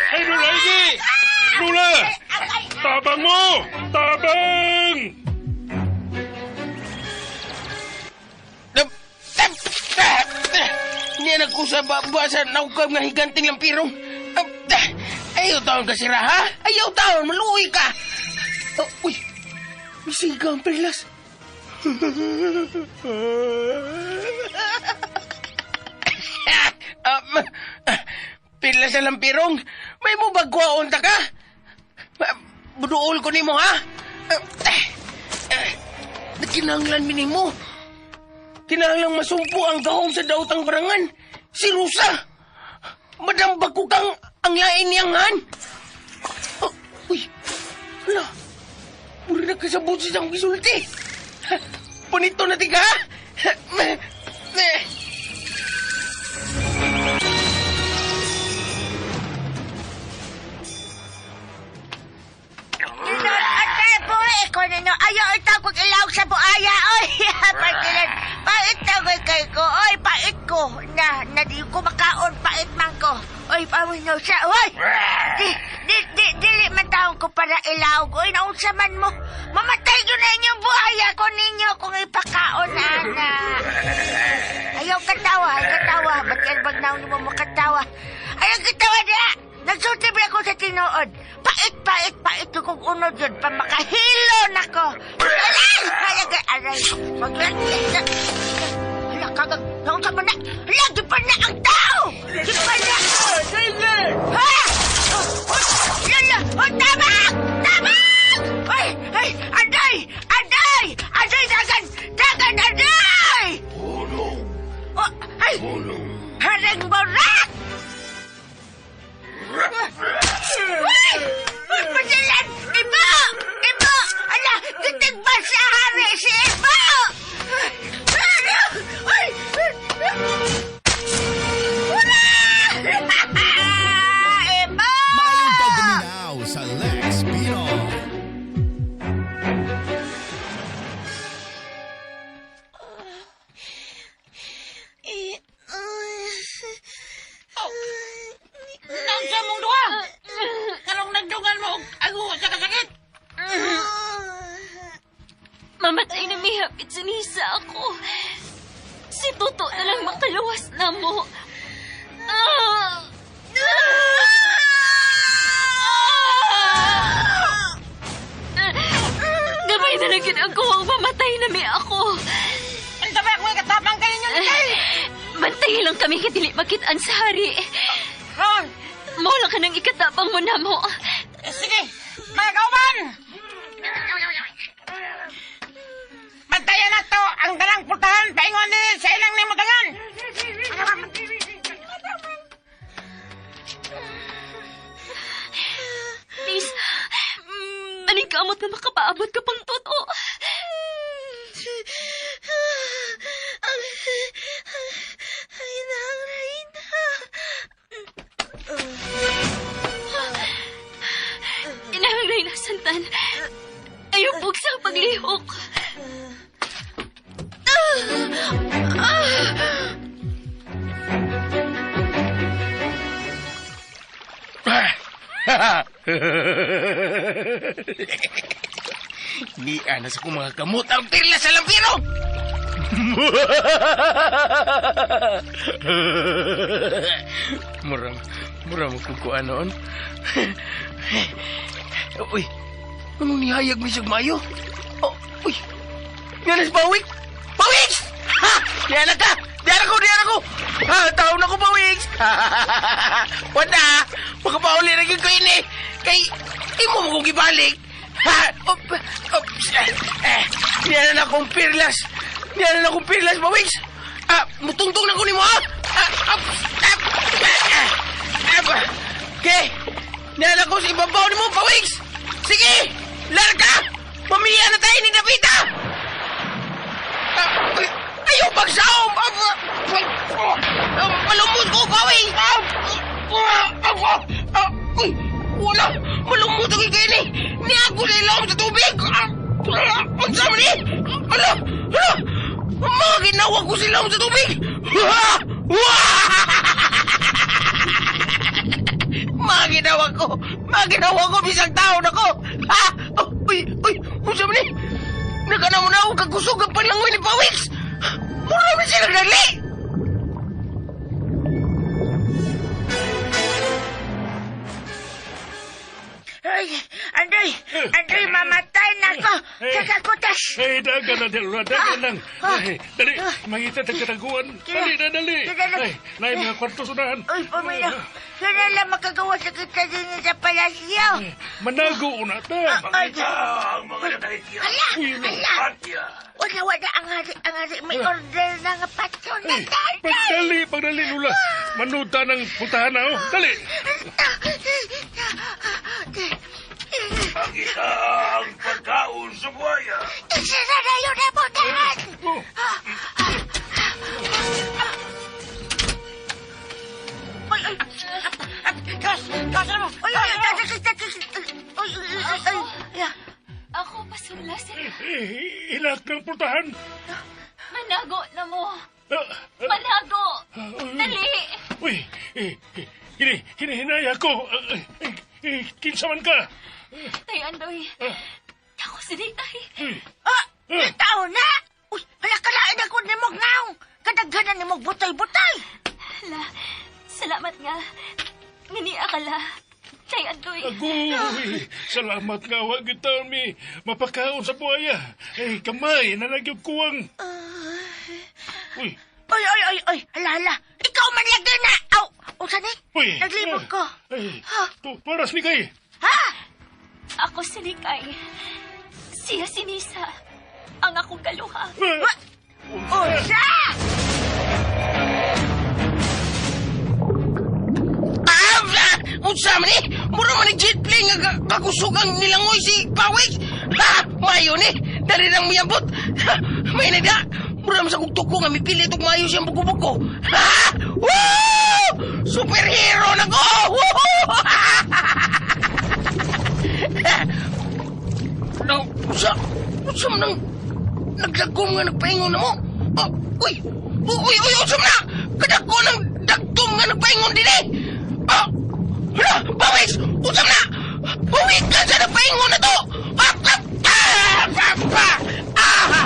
Ay, Lulaigi! Lula! Tabang mo! Tabang! Niya nagkusa ba sa naukab nga higanting lampirong. Ayaw taon ka sira, ha? Ayaw taon, maluoy ka. Oh, uy, mising ka ang perlas. Perlas sa lampirong, may mo bagwaon ta ka? Buduol ko nimo, ha? Kinahanglan mi nimo. Kinahanglan masumpo ang gahom sa daotang barangan. Si Rosa. Madambag ko kang ang lain niyang han. Oh, uy, hala. Puri na kasabot siya akong gisulti. Panito na tika, ha? Atay po, ikaw na no. Ayaw, itaw kong ilaw sa buaya. Oy, patilan. Pait na ko'y kay ko. Oy, pait ko. Na, di ko makaon. Pait man ko. Oy, pamuno siya. Oy! Di, dili man taon ko para ilawg. Oy, naunsa man mo. Mamatay ko na inyong buhaya ko ninyo kung ipakaon, ana. Ayaw katawa, ayaw katawa. Ba't yan bag naon mo makatawa? Ayaw katawa niya! Nagsulti ba ako sa tinuod? Pait, pait, pait ko kung unod yun. Pamakahilo na ko. Aray! Aray, aray. Hala, kagag. Naunsa man na. Hala, di pa na ang tao! Di pa na! Ha? Lala! Oh, tabang! Tabang! Ay, ay, aday! Aday! Aday, dagan! Dagan, aday! Oh, ay! Haring borak! Uy! Uy, padalan! Ibo! Ibo! Ala, gitig ba sa hari si Ibo? Ano? Uy! Wala! Ibo! Maayong pagduminaw sa Lex Pinoy. Naunsa mong duha? Karong nagdungan mo og ago sa kasakit. Mamatay na may hapit sa nisa ako. Si Toto na lang makaluwas na mo. Ah! Gamay na lang yun ako ang mamatay na may ako. Ang ba ako katapang kaninyo ni Kay? Bantayi lang kami kadili makitaan sa hari. Ron! Mo lang ka nang ikatapang mo na mo. Sige, mga kauban! Bantayan na to ang dalang putahan paingon din sa ilang nimutangan. Please, aning kamot na makapaabot ka pang totoo. Ay, nang Reyna. Inahang Reyna Santan. Ayaw pugsa ang paglihok. Ni ana sa kong mga kamot ang pirla sa lampiro! Mura mo kung kuan noon. Uy, anong nihayag mi siyag mayo? Oh, uy, nga Pawik! Pawik! Ha! Diyan ka! Diyan ako! Diyan ako! Ha! Taon ako, Pawik! Wala! Makapauli na ko ini! Kay, imo mo kong gibalik! Ha! Op! Ops! Eh, diyan na akong pirlas! Diyan na akong pirlas, Pawik! Ah, mutungtong na ko nimo, ha? Ah, ops! Ah, ah, ah, Okay! Diyan ako sa ibabaw nimo, Pawik! Sige! Larga! Pamilya na tayo ni Davida! Ah, ayaw pagsaom! Malumot ko, Pawik! Uy, wala! Malumot ako kayo ni! Ni ako sa ilawom sa tubig! Ang sama ni! Ala! Ala! Mga ginawa ko sa ilawom sa tubig! Mga ginawa ko! Mga ginawa ko! Bisang taon ako! Ha? Oh, uy! Uy! Unsa man ni? Nagana mo na ako kagkusog ang panlangoy ni Pawix! Mura man siya nagdali! Ay, Andoy, Andoy, mamatay na ako. Sa kakutas. Eh, dagan na, Lola, dagan lang. Ay, dali, mangita tag kataguan. Dali na, dali. Ay, naay mga kwarto sunahan. Uy, pamilya, sana lang makagawa sa kita din sa palasyo. Manago una ta. Ay, Hala, hala. Wala, wala, ang hari, may order na nga patso na tayo. Pagdali, pagdali, Lola. Manuta ng putahan na, oh. Dali. Pakita ang pagkaon sa buhaya. Isa na yun na putahan. Ay, ay, Kas! Kas ano mo? ay, ay, ay, ay, ay, ay, ay, ay, Ako pasula sa Eh, ilak ng putahan. Manago na mo. Manago. Dali. Uy, eh, eh, hinihinaya ko. Eh, kinsa man ka? Tay Andoy. Ako si Nikay. Ah, tao na! Uy, hala kalain ako ni Mog ngaong. Kadaghanan ni Mog butay-butay. Hala, salamat nga. Ngani akala. Tay Andoy. Agoy, salamat nga wa kita mi mapakaon sa buhaya. Eh, kamay na nagyog kuwang. Uy, Uy, uy, uy, uy, hala, hala. Ikaw man lagi na. Aw, usa ni? uy. Naglibog ko. Ay, turas ni kay. Ha? Ako si Nikay. Siya si Nisa. Ang akong kaluha. Unsa? Ah! Unsa man ni? Mura man ni jet plane nga kakusog ang nilangoy si Pawik. Ha! Mayo ni. Dali lang miyabot. Ha! May nada. Mura man sa kong tuko nga mipilit og mayo siyang buko-buko. Ha! Woo! Superhero na ko! Woo! No, unsa? Unsa man ang nagdagkom nga nagpaingon na mo? Oh, uy! Uy, uy, unsa man na? Kadagko ng dagtom nga nagpaingon din eh! Ah! Hala! Pawis! Unsa man na? Uwi ka sa nagpaingon na to! Ah! Ah! Ah! Ah! Ah! Ah!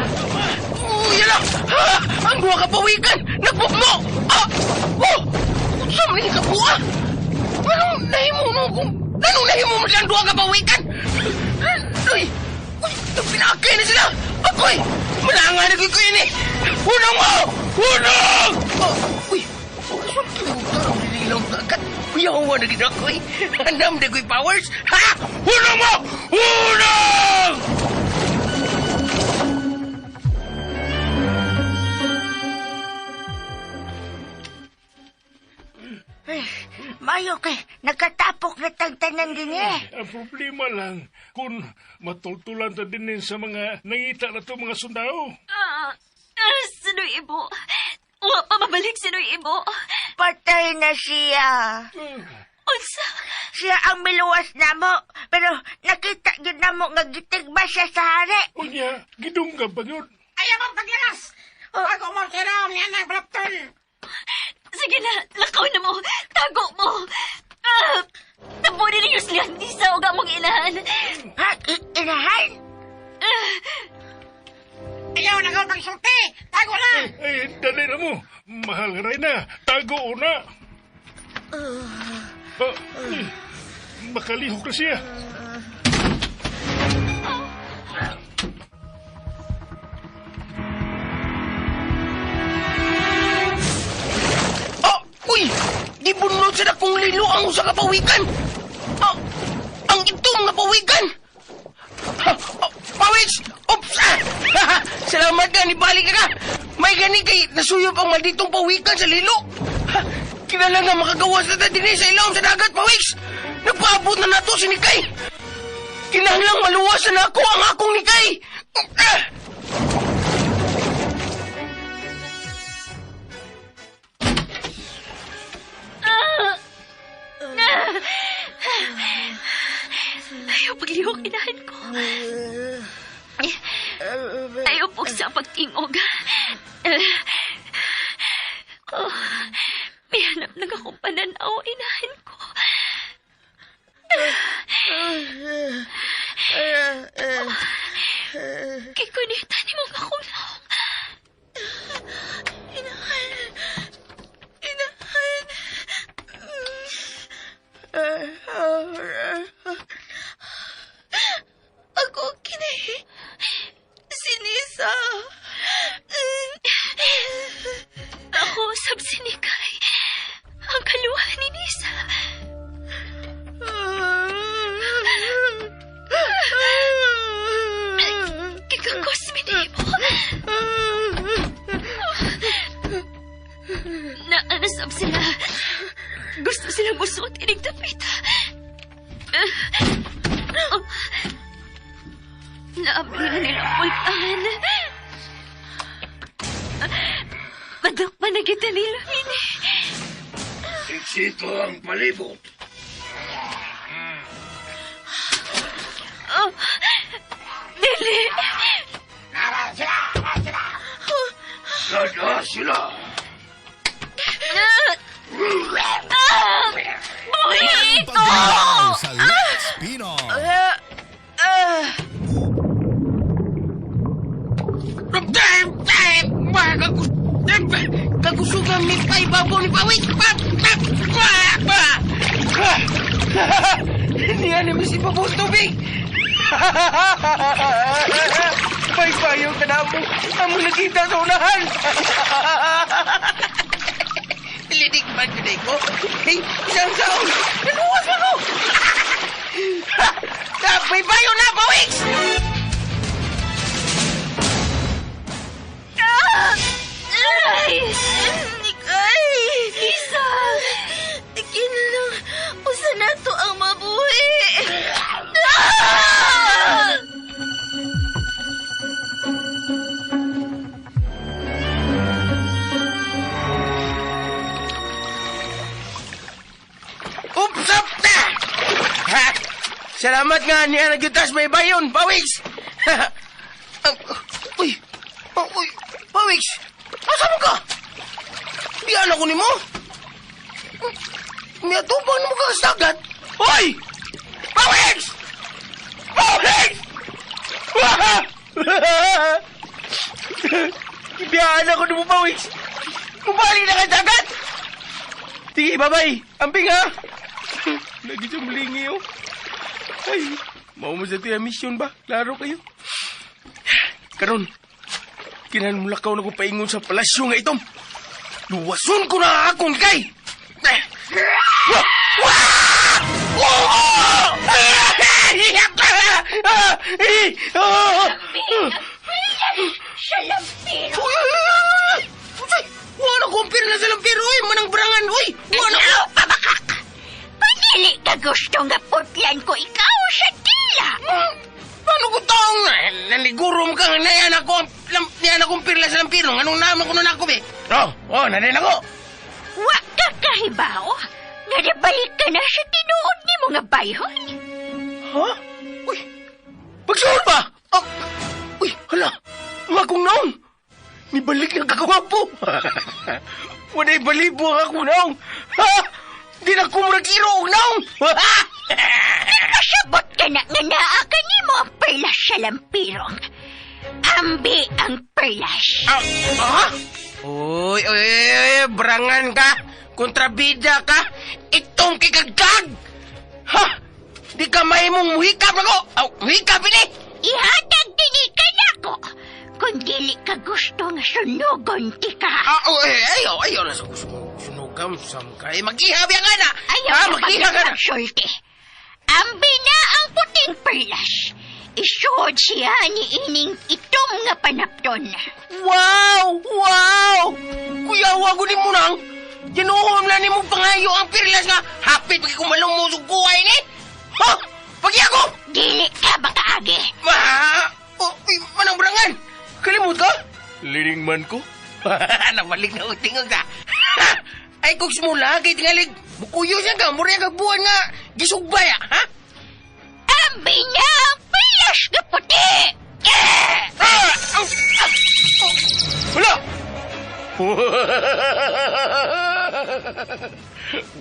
Uy, ala! Ah! Ang duha ka pawikan! Nagbukmo! Ah! Oh! Unsa man ni kabuha? Anong nahimo mo kung... Anong nahimo mo silang duha ka pawikan? Uy! Uy! Pinakay na sila! Ako'y! Manangan na ko yun eh! Hunong mo! Hunong! Oh, uy! Tarong dililang dagat. Yawa na gid ako eh. Andam na ko'y powers. Ha? Hunong mo! Hunong! Ay, mayo kay nagkatapok na tagtanan din eh. Ang problema lang, kung matultulan ta din sa mga nangita na to mga sundao. Sinoy Ibo. Wa pa mabalik Sinoy Ibo. Patay na siya. Unsa? Siya ang miluwas na mo. Pero nakita gid na mo nga gitigba siya sa hari. Unya, gidunggan pa yun. Ayaw mong paglagas! Bago mo sirom niya ng balaptol! Sige na, lakaw na mo. Tago mo. Tabunin ninyo sila hindi sa uga mong inahan. Ha? Inahan? Ayaw na ko pagsulti! Tago na! Eh, dali na mo. Mahal ka rin na. Tago na. Makalihok na siya. Oh! Uy! Gibunot sa dakong lilo ang usa ka pawikan! Oh! Ang itong nga pawikan! Ha, oh, Pawis! Oops! Ah! Salamat ka, nibalik ka ka! May gani kay nasuyop ang malditong pawikan sa lilo! Ha, kinala nga makagawas na ta dinhi sa ilawom sa dagat, Pawis! Nagpaabot na nato si Nikay! Kinahanglang maluwas na nako ang akong Nikay! Ah! Ayaw paglihok inahan ko. Ayaw po sa pagtingog. Oh, may hanap na akong pananaw, inahan ko. Kikunita ni mong akong naong. Inahan. Inahan. Usab sila. Gusto silang musuot ining dapita. Naabli na nila ang pultahan. Madakpan na kita nila, Mini. Siksiko ang palibot. Oh, dili. Sada sila. Buhi ko! Pagbinaw sa Lex Pinoy. Kagusugan mi pa ibabaw ni Pawik! Niya ni si Babaw tubig! Paypayo ka na mo! Amo nakita sa unahan! Lidig man yun ko! Hey, isang saon! Naluwas pa ko! Paypayo na, Pawik! Aray! Nikay! Lisa! Ikin lang, usa na to ang mabuhi! Ah! Upsap na! Ha? Salamat nga niya nagyutas may bayon, Pawiks! Uy! Oh, uy! Pawiks! Asa mo ka? Biyan ako nimo? Miatupang mo ka sa dagat? Uy! Pawiks! Pawiks! Biyaan ako nimo, Pawiks! Mubalik na ka sa dagat! Sige, bye-bye! Amping ha! Lagi siyang malingi, oh. Ay, mao mo sa tuya mission ba? Klaro kayo. Karon, kinahanglan mo lakaw na ko paingon sa palasyo nga itom. Luwason ko na akong kay! Wah! Wah! Oh! Sa lampiro. Uy, uy, uy, uy! Uy, wala kong pirla sa lampiro, uy! Manang berangan, uy! Wala ko! Ano, pabakak? Panili ka gusto nga putlan ko ikaw sa tila. Paano ko taong naliguro mo kang nayan ako niyan akong pirla sa lampiro? Anong naman ko nun ako, be? Oh, oh, nanin ako! Wa ka kahibaw. Nga nabalik ka na sa tinuod ni mga bayhon. Ha? Uy, pagsuot ba? Oh, uy, hala, mga kong naong. Nibalik ng kakawapo. Wala'y balibo ang akong naong. Ha? Di na ko murag-iro og naong. Pasabot ka na nga naa ka nimo ang perlas sa lampirong. Ambi ang perlas. Ah, ah? Uy, uy, uy, uy, berangan ka. Kontrabida ka. Itong kikagkag. Ha? Di ka may mong muhikap ako. Aw, muhikap ini. Ihatag dini ka nako. Kung dili ka gusto nga sunugon ti ka. Ah, oh, eh, ayaw, ayaw na sa gusto mo. Sunugam, sam ka. Eh, mag-ihabi ang ana. Ayaw Ah, na mag-iha ka na. pagsulti. Ambi na ang puting perlas. Isuod siya ni ining itom nga panapton. Wow! Wow! Kuya, wag ni mo nang. Ginuhom na ni mo pangayo ang perlas nga. Hapit pag kumalong mo sukuhay ni. Ha? Pagi ako! Dili ka makaagi. Ma! Oh, uy, manang berangan! Kalimut ka? Liring man ko. Nabalik na ako tingog ka. Ay, kung simula, kay tingalig, bukuyo siya ka, mura kag buwan nga, gisugbay, ah, ha? Ambi na ang perlas nga puti. Ah! Au! Ah! Oh! Wala!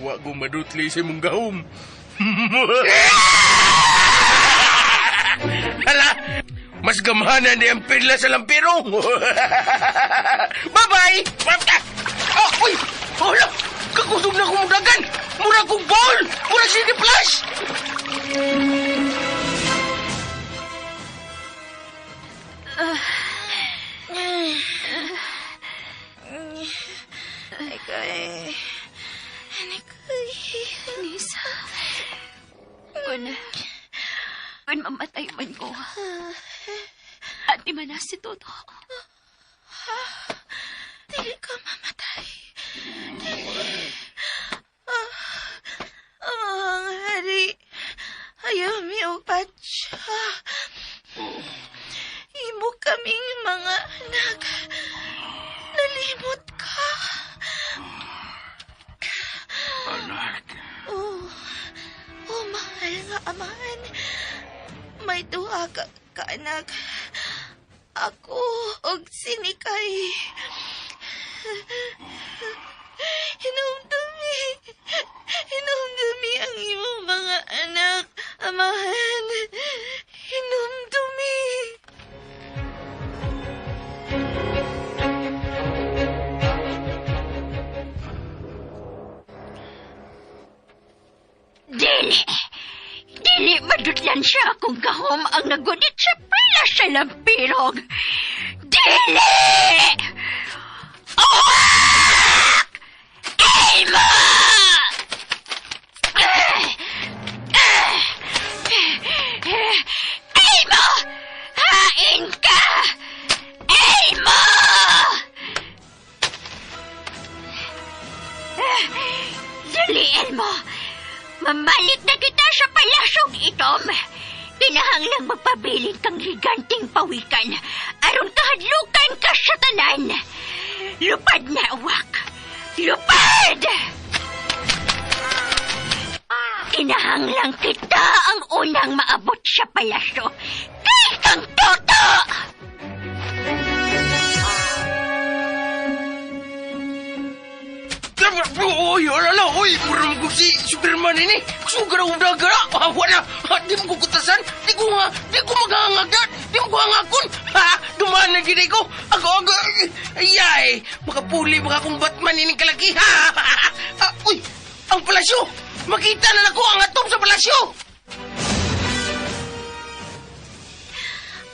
Wa ko madutli sa imong gahom. Hala! Mas gamhanan ni ang perla sa lampiro. Bye-bye! Oh, uy! Hala! Kakusog na kumudagan! Mura kong ball! Mura City Plus! Nikay. Nikay. Nisa, kung mamatay man ko, ati man na si Toto. Dili ka mamatay. Dili. Ah, amahang hari, ayaw mi og patsa. Imo kaming mga anak. Nalimot ka. Anak. Oh, oh, mahal nga amahan. May duha ka kaanak. Ako og sinikay. Hinumdumi. Hinumdumi ang imong mga anak, amahan. Hinumdumi. Dili! Dili madutlan siya kung gahom ang nagunit sa pila sa lampirog. Dili! Uwak! Elmo! Elmo! Hain ka! Elmo! Dali, Elmo! Mamalit na kita sa palasyong itom. Kinahanglang magpabilin kang higanting pawikan aron kahadlukan ka sa tanan. Lupad na, uwak! Lupad! Kinahanglang kita ang unang maabot sa palasyo. Kay kang toto! Oy, ala, oy, murang ko si Superman ini. Sugar ang daga. Ah, wala. Di mo kukutasan. Di ko nga, di ko maghangagad. Di mo ko hangakon. Ha, dumaan na gini ko. Ako, ako, ayay. Makapuli baka akong Batman ini kalaki. Ha, ah, uy, ang palasyo. Makita na nako ang atop sa palasyo.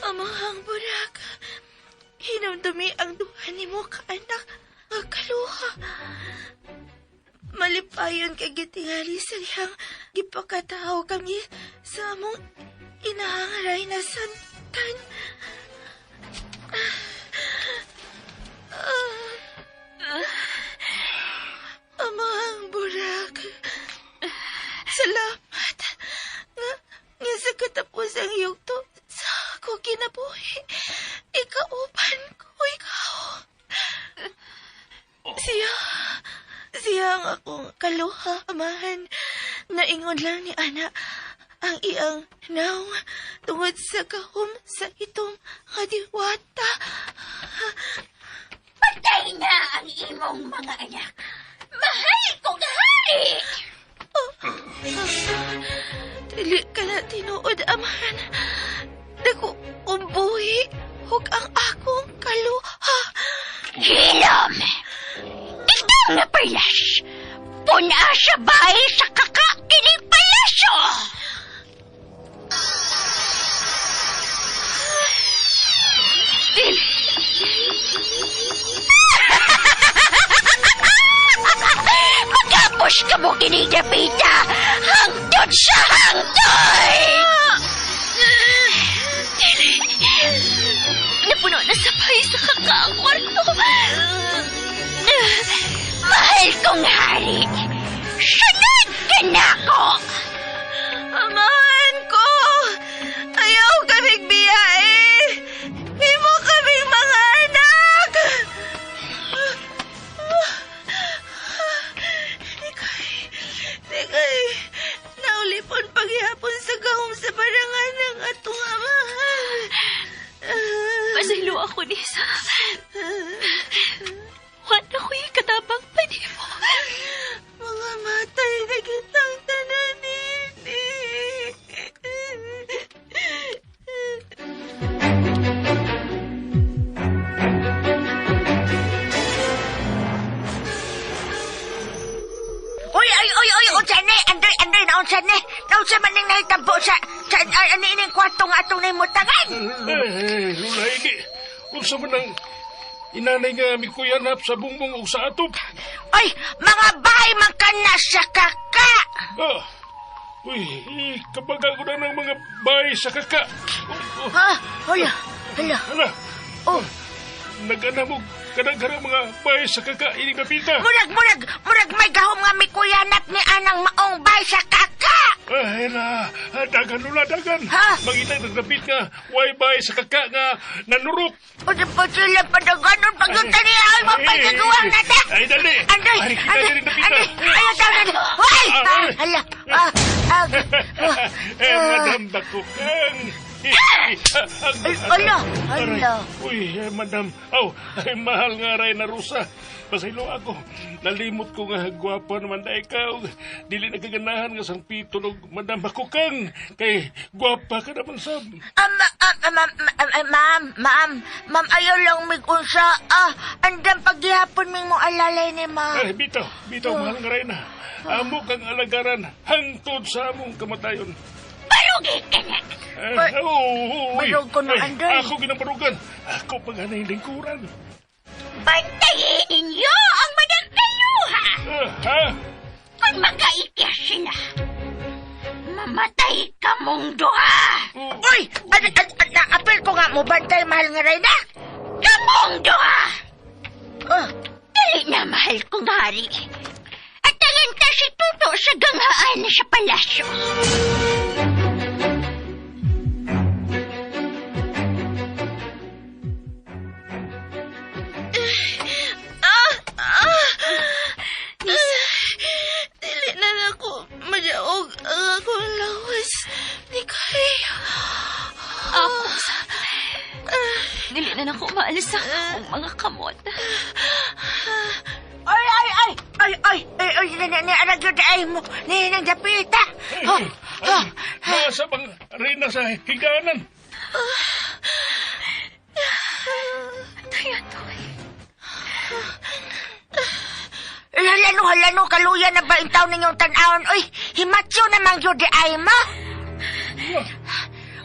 Amahang burak, hinumdumi ang duha nimo kaanak nga kaluha. Malipayon kay gitingali sa dihang gipakataw kami sa among inahangray na santan. Amahang burak, salamat nga, nga sa katapusang yugto sa ako kinabuhi. Ikauban ko ikaw. Siya, siya ang akong kaluha, amahan. Naingon lang ni Ana ang iyang naong tungod sa gahom sa itong nga diwata. Patay na ang imong mga anak. Mahal kong hari! Oh, dili ka na tinuod, amahan. Dako kong buhi, hug ang akong kaluha. Hilom! Ikaw nga perlas! Puna sa bahay sa kaka kining palasyo! Dili. Magapos ka mo kini Dapita! Hangtod sa hangtod! Dili. Napuno na sa bahay sa kaka ang kwarto. Mahal kong hari! Sunod ka na ako! Amahan ko! Ayaw kaming biyahe! Himo kaming mga anak! Nikay, naulipon paghihapon sa gahom sa barangan ng atong amahan. Pasaylo ako, Nisa. Wala ko'y katabang pa nimo. Mga matay na kitang tanan nini. Uy, ay, uy, uy, unsa ni? Andoy, andoy, naunsa ni? Naunsa man ning nahitabo sa, ay, ani ining kwarto nga atong nahimutangan? Eh, Lula, iki. Unsa man ang inanay nga mikuyanap sa bungbong ug sa atop? Ay, mga bahay man ka na sa kaka! Ah, uy, eh, kabaga ko na ng mga bahay sa kaka. Oh, oh, Ha? Hala, hala. hala, Oh, nag-anam og Kadaghan mga bay sa kaka ining dapita. Murag, murag, murag may gahom nga mikuyanap ni anang maong bay sa kaka. Ay na, dagan lula, dagan. Ha? Mangita nagdapit nga, way bay sa kaka nga nanurok. O di pa sila padaganon pagyunta niya ay mapagagawa nata. Ay, dali. Andoy, Ay, kita andoy, diri dapita. andoy, ayaw tawag na. Hoy! Ah, Hala, ah, ah, Eh, madam, dako kang. Ay, ala, ala. Uy, eh, madam. Aw, ay, mahal nga ray na rusa. Pasaylo ako. Nalimot ko nga gwapa naman na ikaw. Dili nagaganahan nga sang pitulog. Madam, ako kang. Kay gwapa ka naman sab. Ma'am, ma'am, ma'am, ma'am, ayaw lang mig-unsa. Ah, andam paghihapon ming mo alalay ni ma'am. Ay, bitaw, bitaw, mahal nga ray na. Amo kang alagaran hangtod sa among kamatayon. Barugi ka na. Ay, oh, uy. Barug ko na, Ay, Andoy. Ako ginabarugan. Ako paghanay lingkuran. Bantayin ninyo ang madagdaluha. Ah, ha? Kung magaikyas sila, mamatay ka mong duha. Uy! Naapil ko nga mo, bantay mahal nga ray na. Kamong duha. Ah, Dali na, mahal kong hari. At talanta si Tuto sa ganghaan sa palasyo. Dili na nako madaog ang akong lawas. Nikay. Ako sa... Dili na nako maalis ang akong mga kamot. Ay, ay, ay! Ay, ay, ay, ay, ni, ni, ni, ni, ay mo, ni, nang dapita. Oh, Ay, nasa bang reyna sa higanan? Andoy, andoy. Halano, halano, kaluya na ba yung taon ninyong tanawon? Uy, himatyo naman yun di ay mo.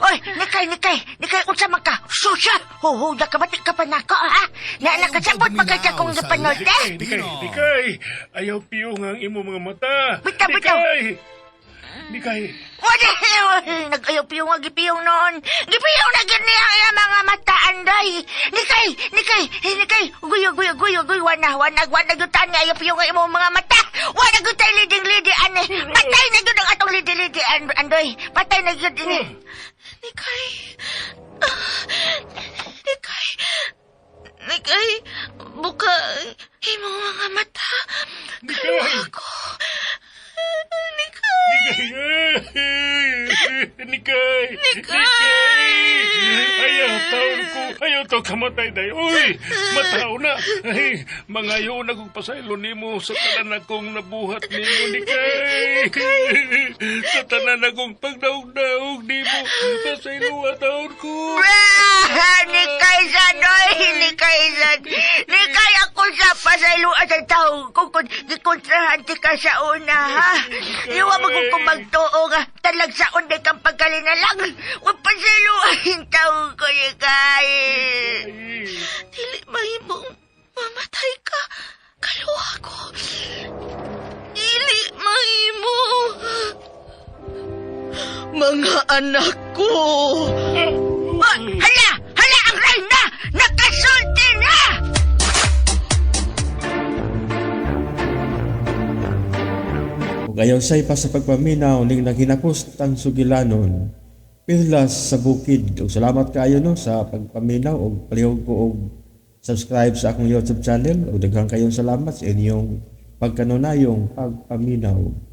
Oy, nikay, nikay, nikay, unsa man ka? Susya! Ho, ho, nakabati ka pa nako, ha? Na nakasabot pa kay kong gipanolte? Dikay, dikay, dikay. Ayaw piyong ang imo mga mata. Bitaw, bitaw. Dikay. Dikay. Wala, nag-ayaw piyong nga gipiyong noon. Gipiyong na gyud niya ang mga mata, anday. Nikay, nikay, nikay, guyo, guyo, guyo, guyo, wana, wana, wana, gyud tan nga ayaw piyong nga imong mga mata. Wana gyud tay leading lady, ane. Patay na gyud ang atong leading lady, andoy. Patay na gyud ini. Nikay. Nikay. Nikay. Buka ang imong mga mata. Nikay. Ako. Nikay. Nikay. Nikay. Ayaw taon ko. Ayaw taon kamatay day. Uy, matao na. Ay, mangayo na kong pasaylo nimo sa tanan akong nabuhat nimo, Nikay. Sa tanan akong pagdaog-daog nimo. Pasaylo taon ko. Nikay sa doy, nikay sa, nikay ako sa pasayloan sa tao ko kung gikontrahante ka sa una, ha? Iwa mo kung kumagtuo nga, talag sa unday kang pagkalinalang. Huwag pasayloan tao ko, nikay. Dili mahimong mamatay ka. Kaluha ko. Dili mahimo. Mga anak ko. Oh, hala! Hala ang reyna! Nakasulti na! Ug ayaw say pa sa pagpaminaw ning naghinapos tang sugilanon perlas sa bukid. Ug salamat kaayo no sa pagpaminaw ug palihog ko og subscribe sa akong YouTube channel ug daghang kayong salamat sa inyong pagkanunayong pagpaminaw.